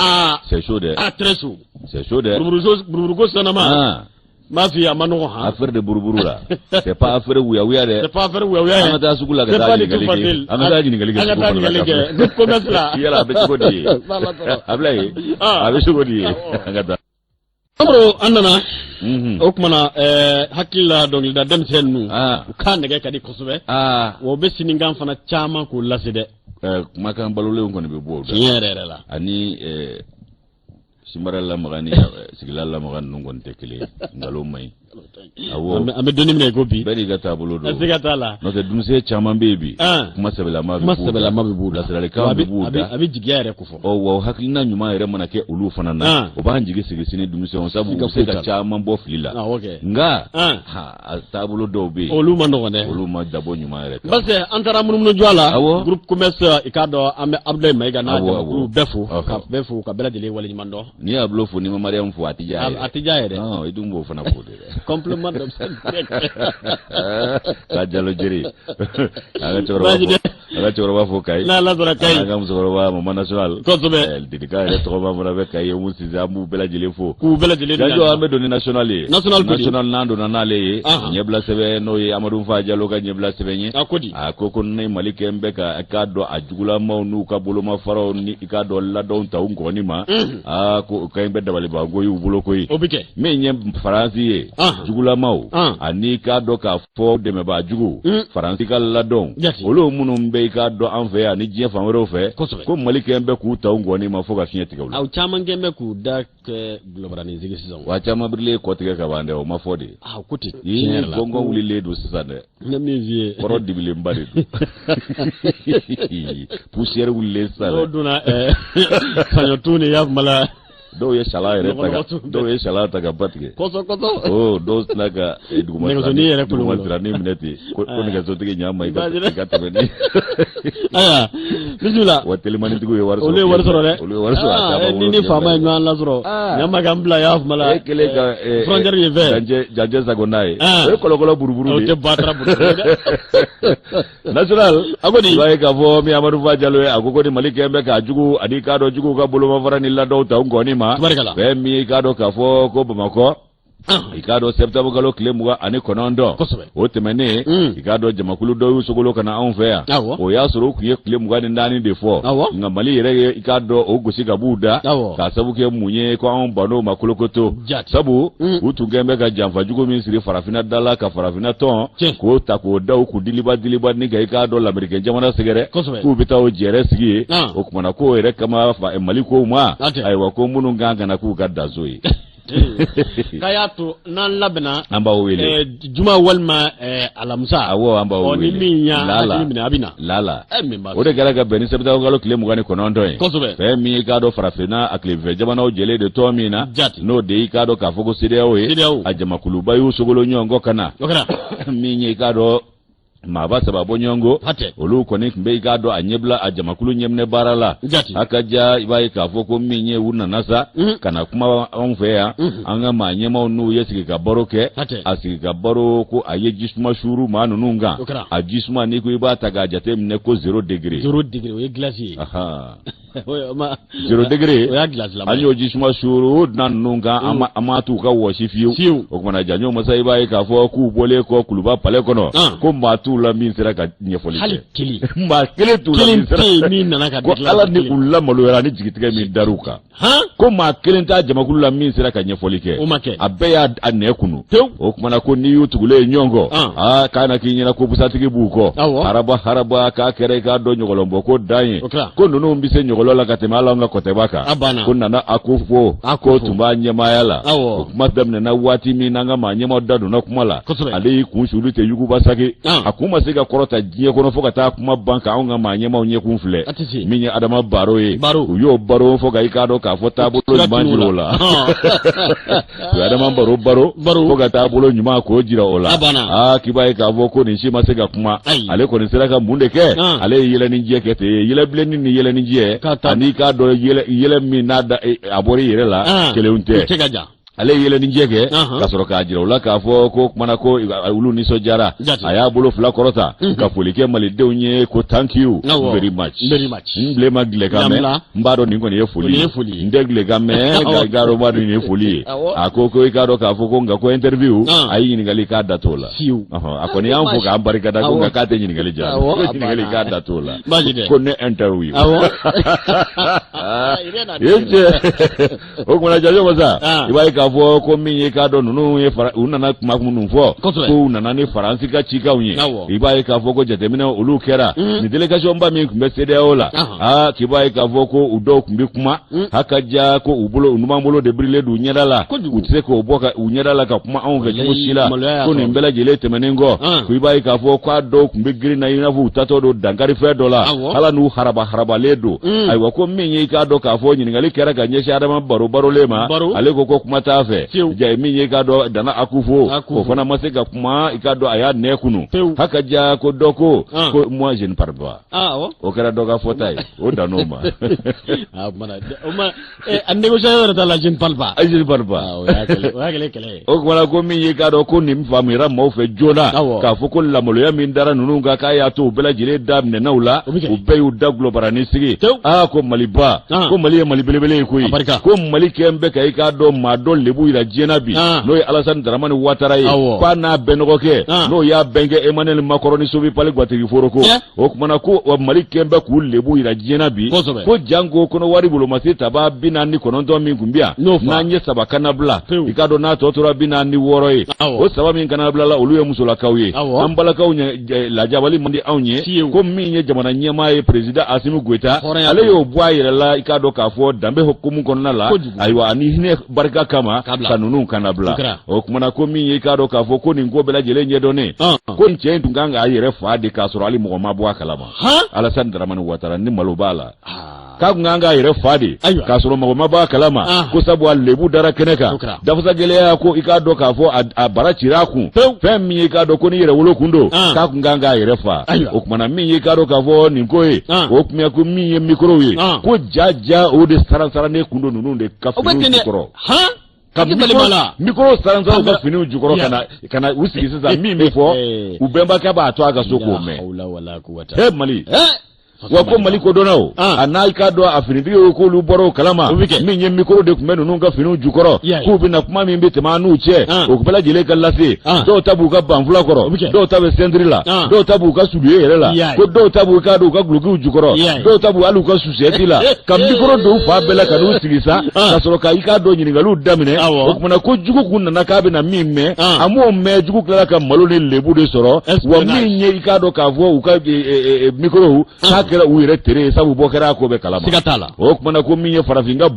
C'est chaud dɛ. Ah, très chaud. C'est chaud dɛ. Buruburuko sanama. N b'a f'i ye, a ma nɔgɔn han. Affaire de buruburu la, c'est pas affaire wuya-wuya dɛ. C'est pas affaire wuya-wuya. An ka taa sugu la ka taa ɲininkali kɛ. An ka taa ɲininkali kɛ. An ka taa ɲininkali kɛ groupe commerce la. Yala a bɛ cogo di ye? Ablaye, a bɛ cogo di ye? An ka taa. Amadu, an nana o kumana hakili la, dɔnkilida denmisɛn ninnu, u ka nɛgɛ ka di kosɛbɛ, wa u bɛ sinikan fana caman k'o lase dɛ. Kumakan balolenw kɔni bɛ bɔ o da. Tiɲɛ yɛrɛ yɛrɛ la. Ani sinbara lamaga ni sigila lamaga ninnu kɔni tɛ kelen ye, nkalon man ɲi. Awɔ, an bɛ don min na i ko bi. Bɛɛ n'i ka taabolo don. Siga t'a la. N'o tɛ, denmisɛn caman bɛ yen bi. Kuma sɛbɛlama bɛ b'u da. Kuma sɛbɛlama bɛ b'u da. Bilasiralikan bɛ b'u da. A bɛ jigiya yɛrɛ kofɔ. Ɔ wa, o hakilina ɲuman yɛrɛ mana kɛ olu fana na, o b'an jigi sigi sini denmisɛnw, sabu u bɛ se ka caman bɔ fili la. Nka a taabolo dɔw bɛ yen. Olu ma nɔgɔn dɛ. Olu ma dabɔ ɲuman yɛrɛ kan. Parce que an taara munumunu jɔ la. Groupe commerce, i k'a dɔn an bɛ Abdoulaye Mayiga n'a jamakulu bɛɛ fo. Ka bɛɛ fo, ka bɛɛ lajɛlen waleɲuman dɔn. N'i y'a bulo fo, n'i ma Mariam fo, a tɛ diya yɛrɛ. A tɛ diya yɛrɛ. I dun b'o fana fo de dɛ. Complément d'objet direct. Ka Jalo Jeri. A ka cɛkɔrɔba fo. A ka cɛkɔrɔba fo Kayi. N'Ala sɔnna Kayi. An ka musokɔrɔba Mama National. Kosɛbɛ. Didika yɛrɛ tɔgɔma fana bɛ Kayi, Umu Sise, an b'u bɛɛ lajɛlen fo. K'u bɛɛ lajɛlen. Janjo, an bɛ don ni National ye. National ko di? National, n'an donna n'ale ye. Ɲɛbila sɛbɛn, n'o ye Amadu Fa Jalo ka ɲɛbila sɛbɛn ye. A ko di? A ko ko ni Mali kɛn bɛ ka k'a dɔn a jugulamaw n'u ka bolomafaraw ni i k'a dɔn ladɔnw ta u ngɔni ma, aa, ko o kɛn bɛ dabalibanko y'u bolo koyi. O bɛ kɛ. Min ye Faransi ye, jugulamaw ani k'a dɔn k'a fɔ dɛmɛbaa jugu, Faransi ka ladɔnw, olu minnu bɛ i k'a dɔn an fɛ yan ani diɲɛ fan wɛrɛw fɛ, ko Mali kɛn bɛ k'u ta u ngɔni ma fo ka fiɲɛ tigɛ u la. Aw caman kɛn bɛ k'u da kɛ gulɔbaranin sigi sisan. Wa caman birilen kɔ tigɛ ka ban dɛ, o ma fɔ de. Ah, o ko ten. Tiɲɛ yɛrɛ la. Gɔngɔn wulilen don sisan dɛ. Ne min f'i ye. Kɔrɔ dibilenba de don. Poussière wulilen sisan dɛ. N'o donna saɲɔtun ni y'a kuma la. Dɔw ye sala yɛrɛ ta ka dɔw ye sala ta ka ba tigɛ. Kɔsɔ kɔsɔ. Oh, dɔw sina ka eh, duguma nɛgɛsonin yɛrɛ duguma siranin minɛ ten ko ah. nɛgɛsotigi ɲa ma i ka i ka tɛmɛ ni. Ayiwa bisimila. Wa telimanitigiw ye wari sɔrɔ. Olu ye wari sɔrɔ dɛ. Olu ye wari sɔrɔ a ah, caman Ni ni faama ye ɲɔgɔn lasɔrɔ. Ah. Ɲa ma k'an bila y'a kuma la. E kɛlen ka eh, frontière yen fɛ. Janjɛ janjɛ sago n'a ye. O ye kɔlɔkɔlɔ buruburu de ye. O tɛ batara buruburu dɛ. National a ko i b'a ye k'a fɔ min Amadu Fa Jalo ye a ko ko ni Mali kɛlen bɛ k'a jugu ani k'a dɔn juguw ka bolomafara ni ladɔnw ta u ngɔni ma fɛn min i k'a dɔn k'a fɔ ko Bamakɔ i k'a dɔn septembre kalo tile 29 o tɛmɛnen mm. i k'a dɔn jamakulu dɔ y'u sogolo ka na anw fɛ yan o y'a sɔrɔ u tun ye tile 24 de fɔ nka Mali yɛrɛ ye i k'a dɔn o gosi ka b'u da k'a sabu kɛ mun ye ko anw bann'o ma kolokoto sabu mm. u tun kɛlen bɛ ka janfa jugu min siri farafinna da la ka farafinna tɔn k'o ta k'o da u kun diliba diliba ni ka i k'a dɔn lamerikɛn jamana sɛgɛrɛ k'u bɛ taa o jɛrɛ sigi yen ah. o kumana k'o yɛrɛ kama mali kow ma ayiwa ko minnu kan ka na k'u ka danso ye k'a y'a to n'an labɛnna an b'aw wele eh, juma walima eh, alamisa awɔ an b'aw wele ni min y'a hakili minɛ a bɛ na lala eh, o de kɛra ka bɛn ni septembre kalo tile 29 ye kosɛbɛ fɛn min i k'a dɔn farafinna a tilebinfɛ jamanaw jɛlen de tɔn min na n'o de y'i k'a dɔn k'a fɔ ko CEDEAO ye a jamakuluba y'u sogolo ɲɔgɔn kɔ ka na min ye i k'a dɔn maaba saba bɔɲɔgɔnko olu kɔni tun bɛ i k'a dɔn a ɲɛbila a jamakulu ɲɛminɛ baara la a ka ja i b'a ye k'a fɔ ko min ye u nana sa mm. ka na kuma anw fɛ yan mm. an ka maa ɲɛmaaw n'u ye sigi ka baro kɛ a sigi ka baro ko a ye jisuma suuru maa ninnu kan a jisuma n'i ko i b'a ta k'a jate minɛ ko zéro degré zéro degré o ye glace ye zéro degré o y'a glace an y'o jisuma suuru dunan ninnu kan an ma an m'a t'u ka wɔsi fiyewu fiyewu o kumana janjo masa i b'a ye k'a fɔ k'u bɔlen kɔ kuluba palais kɔnɔ ah. ko maa t'u la min sera ka ɲɛfɔli kɛ hali kelen maa kelen t'u la min sera kelen tɛ yen min nana ka ko ala ni u lamaloyara ni jigitigɛ min dar'u kan ko maa kelen t'a jamakulu la min sera ka ɲɛfɔli kɛ o ma kɛ a bɛɛ y'a a nɛ kunu o kumana ko n'i y'u tugulen ye ɲɔgɔn kɔ aa k'a na k'i ɲɛna ko busatigi b'u kɔ haraba haraba k'a kɛra i k'a dɔn ɲɔgɔlɔnbɔ ko dan ye ko ninnu bɛ se ɲɔgɔlɔ la ka tɛmɛ hali an ka kɔtɛba kan ko nana Akufo k'o tun b'a ɲɛmaaya la o kuma daminɛna waati min n'an ka maa ɲɛmaaw da donna kuma la ale y'i kun suli tɛ yuguba sake a kun ma se ka kɔrɔta diɲɛ kɔnɔ fo ka taa kuma ban ka anw ka maa ɲɛmaaw ɲɛkun filɛ min ye Adama Baro ye u y'o baro fo ka i k'a dɔn k'a fɔ taabolo ɲuman jira o la u ye Adama Baro baro fo ka taabolo ɲuman k'o jira o la aa k'i b'a ye k'a fɔ ko nin si ma se ka kuma ale kɔni sera ka mun de kɛ ale ye yɛlɛnijɛ kɛ ten yɛlɛbilenni ni yɛlɛnijɛ ani k'a dɔn yɛlɛ min n'a da a bɔra i yɛrɛ la kelenw tɛ ale ye yɛlɛnijɛ kɛ ka sɔrɔ k'a jira u la k'a fɔ ko kumana ko olu nisɔndiyara a y'a bolo fila kɔrɔta mhm. ka foli kɛ malidenw ye ko thank you very much n bilen ma gilɛkan mɛn n b'a dɔn nin kɔni ye foli ye n tɛ gilɛkan mɛn nka i k'a dɔn n b'a dɔn nin ye foli ye a ko ko i k'a dɔn k'a fɔ ko nka ko interview a ye ɲininkali k'a da t'o la a kɔni y'an fo k'an barikada ko nka k'a tɛ ɲininkali jaabi ko ɲininkali k'a da t'o la ko ne interview ye cɛ o kumana janjo masa ah. i b'a ye k'a fɔ ko min ye k'a dɔn ninnu ye u nana kuma minnu fɔ k'u nana ni faransi ka cikanw ye i b'a ye k'a fɔ ko jateminɛ olu kɛra mm. ni délégation ba min tun bɛ CEDEAO la aa k'i b'a ye k'a fɔ ko u dɔw tun bɛ kuma mm. haka ja ko u bolo u numan bolo de birilen don u ɲɛda la u tɛ se k'o bɔ ka u ɲɛda la ka kuma anw fɛ cogo si la ko nin bɛɛ lajɛlen tɛmɛnen kɔ ah. ko i b'a ye k'a fɔ k'a dɔw tun bɛ girin na i n'a fɔ u taatɔ don dankarifɛn dɔ la hala n'u haraba harabalen don mm. ayiwa ko min ye i k'a dɔn k'a fɔ ɲininkali kɛra ka ɲɛsin adama baro barolen ma ale ko ko kuma t'a fɛ ja min ye i k'a dɔn Nana Akufo o fana ma se ka kuma i k'a dɔn a y'a nɛ kunu haka ja ko dɔ ko ah. ko moi je ne parle pas ah, o kɛra dɔ ka fɔta ye o dan'o ma eh, a négociation yɛrɛ t'a la je ne parle pas je ne parle pas ah, o y'a kɛlen kɛlɛ ye o kumana ko min ye k'a dɔn ko nin faamuyara maaw fɛ joona k'a fɔ ko lamaloya min dara ninnu kan k'a y'a to u bɛɛ lajɛlen da minɛna u la u bɛɛ y'u da gulɔbarani sigi aa ko maliba ko mali ye mali belebele ye koyi ko mali kɛn bɛ ka i k'a dɔn maa dɔ lebu yira diɲɛ na bi n'o ye alasani daramani watara ye k'a n'a bɛnɔgɔkɛ n'o y'a bɛnkɛ emmanuel makɔrɔ ni sovipali gwatigi foroko o kumana ko mali kɛn bɛ k'u lebu yira diɲɛ na bi ko janko kɔnɔwari wolomasi taba 49 min tun bɛ yan n'an ye saba kannabila i k'a dɔn n'a tɔ tora 46 ye o saba min kannabilala olu ye musolakaw ye an balakaw lajabali man di anw ye ko min ye jamana ɲɛmaa ye perezida asimi goyita ale y'o bɔ a yɛrɛ la i k'a dɔn k'a fɔ danbe hukumu kɔnɔna la ayiwa ani hinɛ barika kama ka ninnu kannabila o kumana ko min ye i k'a dɔn k'a fɔ ko nin ko bɛɛ lajɛlen ɲɛdɔnnen ko nin cɛ in tun kan k'a yɛrɛ fa de k'a sɔrɔ hali mɔgɔ ma bɔ a kalama alasani daramani watara ni malo b'a la ah. K'a kun kan k'a yɛrɛ fa de k'a sɔrɔ mɔgɔ ma bɔ a kalama, ko sabu a lebu dara kɛnɛ kan. Dafasa gɛlɛya ko i k'a dɔn k'a fɔ a bara cira a kun. Fɛn min ye i k'a dɔn ko ni yɛrɛwolo kun don, k'a kun kan k'a yɛrɛ fa. O kumana min ye i k'a dɔn k'a fɔ nin ko ye, o tun ko min ye mikorow ye, ko ja ja o de saransarannen kun don ninnu de ka finiw jukɔrɔ, ka mikoro saransaran u ka finiw jukɔrɔ ka na u sigi sisan. Min bɛ fɔ, u bɛnbakɛ b'a to a ka so k'o mɛn. He Mali! Wa ko Mali kodɔnnaw a n'a i k'a dɔn a finitigiw, k'olu bɔra o kalama. Min ye mikoro de tun bɛ ninnu ka finiw jukɔrɔ, k'u bɛna kuma min bɛ tɛmɛ an n'u cɛ, o bɛɛ lajɛlen ka lase. Dɔw ta b'u ka banfula kɔrɔ, dɔw ta bɛ sɛntiri la, dɔw ta b'u ka soulier yɛrɛ la, ko dɔw ta b'u k'a dɔn u ka dulokiw jukɔrɔ, dɔw ta b'u hali u ka susɛti la, ka mikoro don u fan bɛɛ la ka n'u sigi sa, ka sɔrɔ ka i k'a dɔn ɲininkaliw daminɛ. O kumana ko jugu kun nana k'a bɛna min mɛn, a m'o mɛn. Jugu tilala ka malo ni lebu de sɔrɔ. Wa min ye i k'a dɔn k'a fɔ u ka mikorow, k'a kɛra u yɛrɛ tere ye, sabu bɔ kɛra a ko bɛɛ kalama. Siga t'a la. O kumana ko min ye farafinna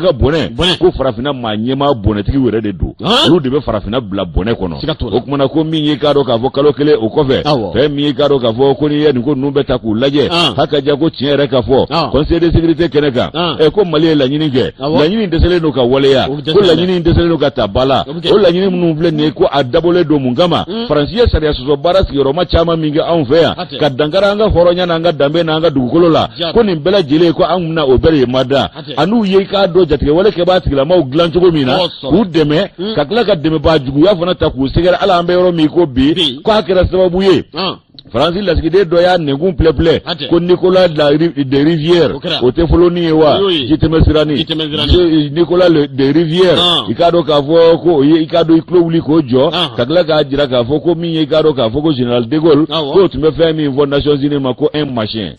ka bɔnɛ, ko farafinna maa ɲɛmaa bɔnɛtigiw yɛrɛ de don, olu de bɛ farafinna bila bɔnɛ kɔnɔ. Siga t'o la. O kumana ko min ye k'a dɔn k'a fɔ kalo kelen o kɔfɛ, fɛn min ye k'a dɔn k'a fɔ ko n'i ye nin ko ninnu bɛɛ ta k'u lajɛ, k'a ka ja ko tiɲɛ yɛrɛ ka fɔ, Conseil de sécurité kɛnɛ kan, ko Mali ye laɲini kɛ, laɲini dɛsɛlen don ka waleya, ko laɲini dɛsɛlen don ka ta ba la. O laɲini minnu filɛ nin ye, ko a dabɔlen don mun kama? Faransi ye sariya sɔsɔ baara sigiyɔrɔma caman min kɛ anw fɛ yan, ka dankari an ka hɔrɔnya n'an ka danbe n'an ka dugukolo la, ko nin bɛɛ lajɛlen, ko an bɛna o bɛɛ de mada. An'u ye k'a dɔn jatigɛwale kɛbaa tigilamaw dilan cogo min na k'u dɛmɛ, ka tila ka dɛmɛbaa juguya fana ta k'u sɛgɛrɛ. Hali an bɛ yɔrɔ min ko bi, k'a kɛra sababu ye, Faransi lasigiden dɔ y'a nɛnkun pilɛpilɛ ko Nicolas de Rivière, o tɛ foloni ye wa, jitɛmɛ sirani Nicolas de Rivière, i k'a dɔn k'a fɔ ko o ye i k'a dɔn i tulo wuli k'o jɔ, ka tila k'a jira k'a fɔ ko min ye i k'a dɔn k'a fɔ ko général de Gaulle, k'o tun bɛ fɛn min fɔ Nations Unies ma, ko un machin,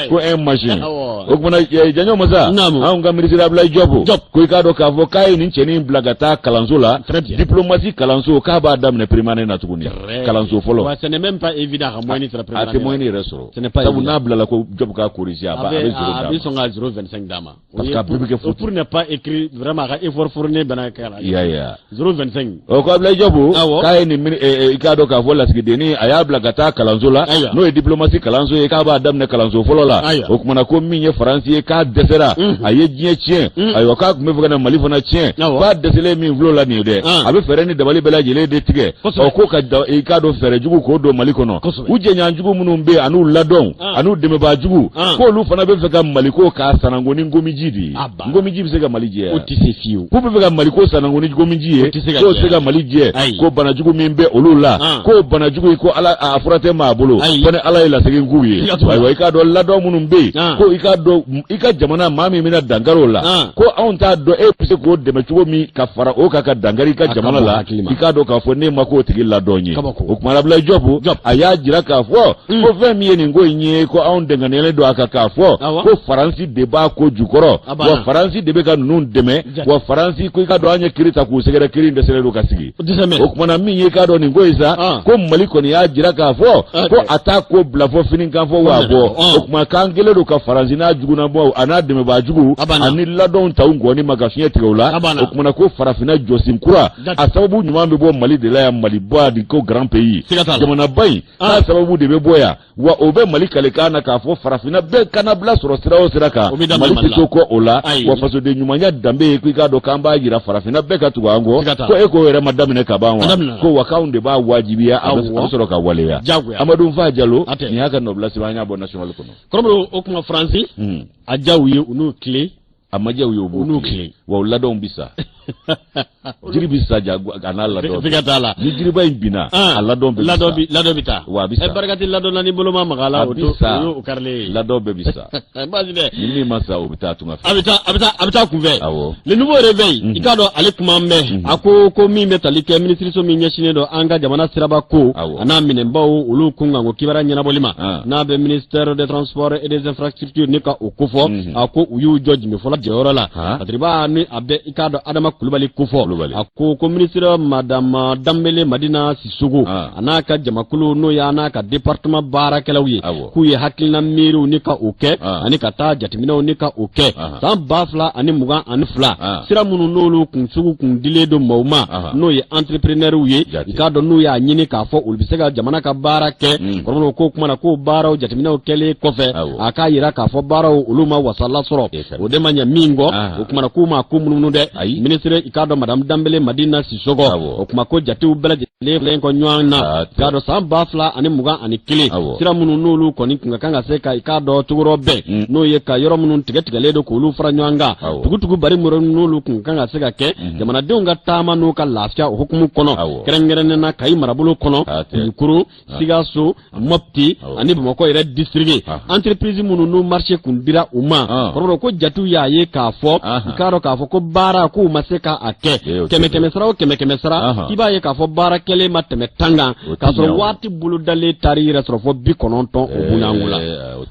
ko un machin. O kumana Janjo Masa, anw ka minisiri Abdoulaye Diop, ko i k'a dɔn k'a fɔ k'a ye nin cɛnin bila ka taa kalanso la, diplomatie kalanso, k'a b'a daminɛ première année na tuguni, kalanso fɔlɔ. Wa ce n'est même pas évident ka moyenne sɔrɔ première année. A tɛ moyenne yɛrɛ sɔrɔ, sabu n'a bilala ko Diop k'a corriger, a b'a a bɛ zéro d'a ma. A bɛ sɔn ka 0,25 d'a ma. Parce que a bɛɛ bɛ kɛ faute. Pour ne pas écrire vraiment a ka effort fourni bɛna kɛ la. I y'a ye wa? 0,25. O ko Abdoulaye Diop, k'a ye nin mini i k'a dɔn k'a fɔ lasigidennin, a y'a bila ka taa kalanso la, n'o ye diplomatie kalanso ye, k'a b'a daminɛ kalanso fɔlɔ la. O kumana ko min ye Faransi ye, k'a dɛsɛra, a ye diɲɛ tiɲɛ. Ayiwa, k'a tun bɛ fɛ ka na Mali fana tiɲɛ, k'a dɛsɛlen min filɛ o la nin ye dɛ, a bɛ fɛɛrɛ ni dabali bɛɛ lajɛlen de tigɛ. Ɔ ko ka i k'a dɔn fɛɛrɛ jugu k'o don Mali kɔnɔ. U jɛɲɔgɔn jugu minnu bɛ yen, an'u ladɔnw, an'u dɛmɛbaa jugu, k'olu fana bɛ fɛ ka Mali ko k'a sanango ni ngomiji de ye. Ngomiji bɛ se ka Mali jɛ? O tɛ se fiyewu. K'u bɛ fɛ ka Mali ko sanango ni ngomiji ye, k'o tɛ se ka Mali jɛ. Ko banajugu min bɛ olu la, k'o banajugu in, ko Ala a fura tɛ maa bolo, fo ni Ala ye lasegin k'u ye. Ayiwa, i k'a dɔn ladɔn minnu bɛ yen, ko i k'a dɔn i ka jamana maa min bɛna dankari o la, ko anw t'a dɔn e bɛ se k'o dɛmɛ cogo min ka fara o kan ka dankari i ka jamana la. I k'a dɔn k'a fɔ ne ma k'o tigi ladɔn ye. O kumana Abdoulaye Diop, a y'a jira k'a fɔ ko fɛn min ye nin ko in ye, ko anw dɛngɛniyalen don a kan k'a fɔ ko Faransi de b'a ko jukɔrɔ, wa Faransi de bɛ ka ninnu dɛmɛ, wa Faransi ko i k'a dɔn an ye kiri ta k'u sɛgɛrɛ, kiri in dɛsɛlen don ka sigi. O kumana min ye i k'a dɔn nin ko in sa, ko Mali kɔni y'a jira k'a fɔ ko a t'a ko bila fɔ fini kan fɔ waa bɔ. O kuma k'an kɛlen don ka Faransi n'a jugunabɔ a n'a dɛmɛbaa jugu ani ladɔnw ta u ngɔni ma ka fiɲɛ tigɛ u la. O kumana ko farafinna jɔsen kura, a sababu ɲuman bɛ bɔ Mali de la yan, Maliba de ko grand pays, jamanaba in, k'a sababu de bɛ bɔ yan. Wa o bɛ Mali kalikan na k'a fɔ farafinna bɛɛ kannabila sɔrɔ sira o sira kan, Mali tɛ to kɔ o la. Wa fasoden ɲumanya danbe ye ko i k'a dɔn k'an b'a jira farafinna bɛɛ ka tugu an kɔ, ko e k'o yɛrɛ ma daminɛ ka ban wa, ko wa k'anw de b'a wajibiya, a bɛ sɔrɔ ka waleya. Amadu Nfa Jalo, nin y'a ka nɔbila sɛbɛn, an y'a bɔ National kɔnɔ. Kɔrɔbɔrɔ, o kuma Faransi a diya u ye, u n'u tile. A ma diya u ye, u b'u tilen. Wa u ladɔnw bi sa, jiri bi sa ja a n'a ladɔn. Siga t'a la. Ni jiriba in binna, a ladɔn bɛɛ bi sa. Ladɔn bi taa. Wa a bi sa. Barika tɛ ladɔn na ni bolo ma maga a la, o to o y'o karilen ye. Ladɔn bɛɛ bi sa. Baasi tɛ. Ni min ma sa, o bɛ taa tunga fɛ. A bɛ taa kunfɛ. Awɔ. Le Nouveau Réveil, i k'a dɔn ale kuma mɛn. A ko ko min bɛ tali kɛ minisiriso min ɲɛsinnen don an ka jamana siraba ko a n'a minɛnbaw olu kunkanko kibaruya ɲɛnabɔli ma, n'a bɛ ministère des Transports et des Infrastructures ni ka o kofɔ, a ko u y'u jɔ jimifɔla jɔyɔrɔ la. Katiriba ni a bɛ i k'a dɔn Adama Kulubali kofɔ. Kulubali. A ko ko minisiri madame Danbele Madina Sisoko a n'a ka jamakulu, n'o ye a n'a ka département baarakɛlaw ye, k'u ye hakilina miiriw ni ka o kɛ ani ka taa jateminɛw ni ka o kɛ san 2022, sira minnu n'olu kun sugu kun dilen don maaw ma, n'o ye entrepreneurw ye, i k'a dɔn n'u y'a ɲini k'a fɔ olu bɛ se ka jamana ka baara kɛ. Kɔrɔmɔgɔw ko kuma na k'o baaraw jateminɛw kɛlen kɔfɛ, a k'a yira k'a fɔ baaraw olu ma wasa lasɔrɔ. O de ma ɲɛ min kɔ, o kuma na k'u ma ko munumunu dɛ. Minisiri, i k'a dɔn, madame Danbele Madina Sisɔgɔ, o kuma ko jatew bɛɛ lajɛlen filɛ kɔ ɲɔgɔn na, i k'a dɔn san 2021, sira minnu n'olu kɔni tun ka kan ka se ka, i k'a dɔn, cogo bɛn, n'o ye ka yɔrɔ minnu tigɛ tigɛlen don k'olu fara ɲɔgɔn kan, tugutugu bari mɔrɔ n'olu tun kan ka se ka kɛ jamanadenw ka taama n'u ka lafiya o hukumu kɔnɔ, kɛrɛnkɛrɛnnen na Kayi marabolo kɔnɔ, Kulukoro, Sikaso, Mopti ani Bamakɔ yɛrɛ district, entreprise minnu n'u marché kun dira u ma, kɔrɔ ko jatew y'a ye k'a fɔ, i k'a dɔn k'a fɔ ko baara k'u ma se k'a kɛ. Kɛmɛ kɛmɛ sara o kɛmɛ kɛmɛ sara, i b'a ye k'a fɔ baara kɛlen ma tɛmɛ 10 kan, k'a sɔrɔ waati bolodalen taar'i yɛrɛ sɔrɔ fɔ 90 o bunanko la.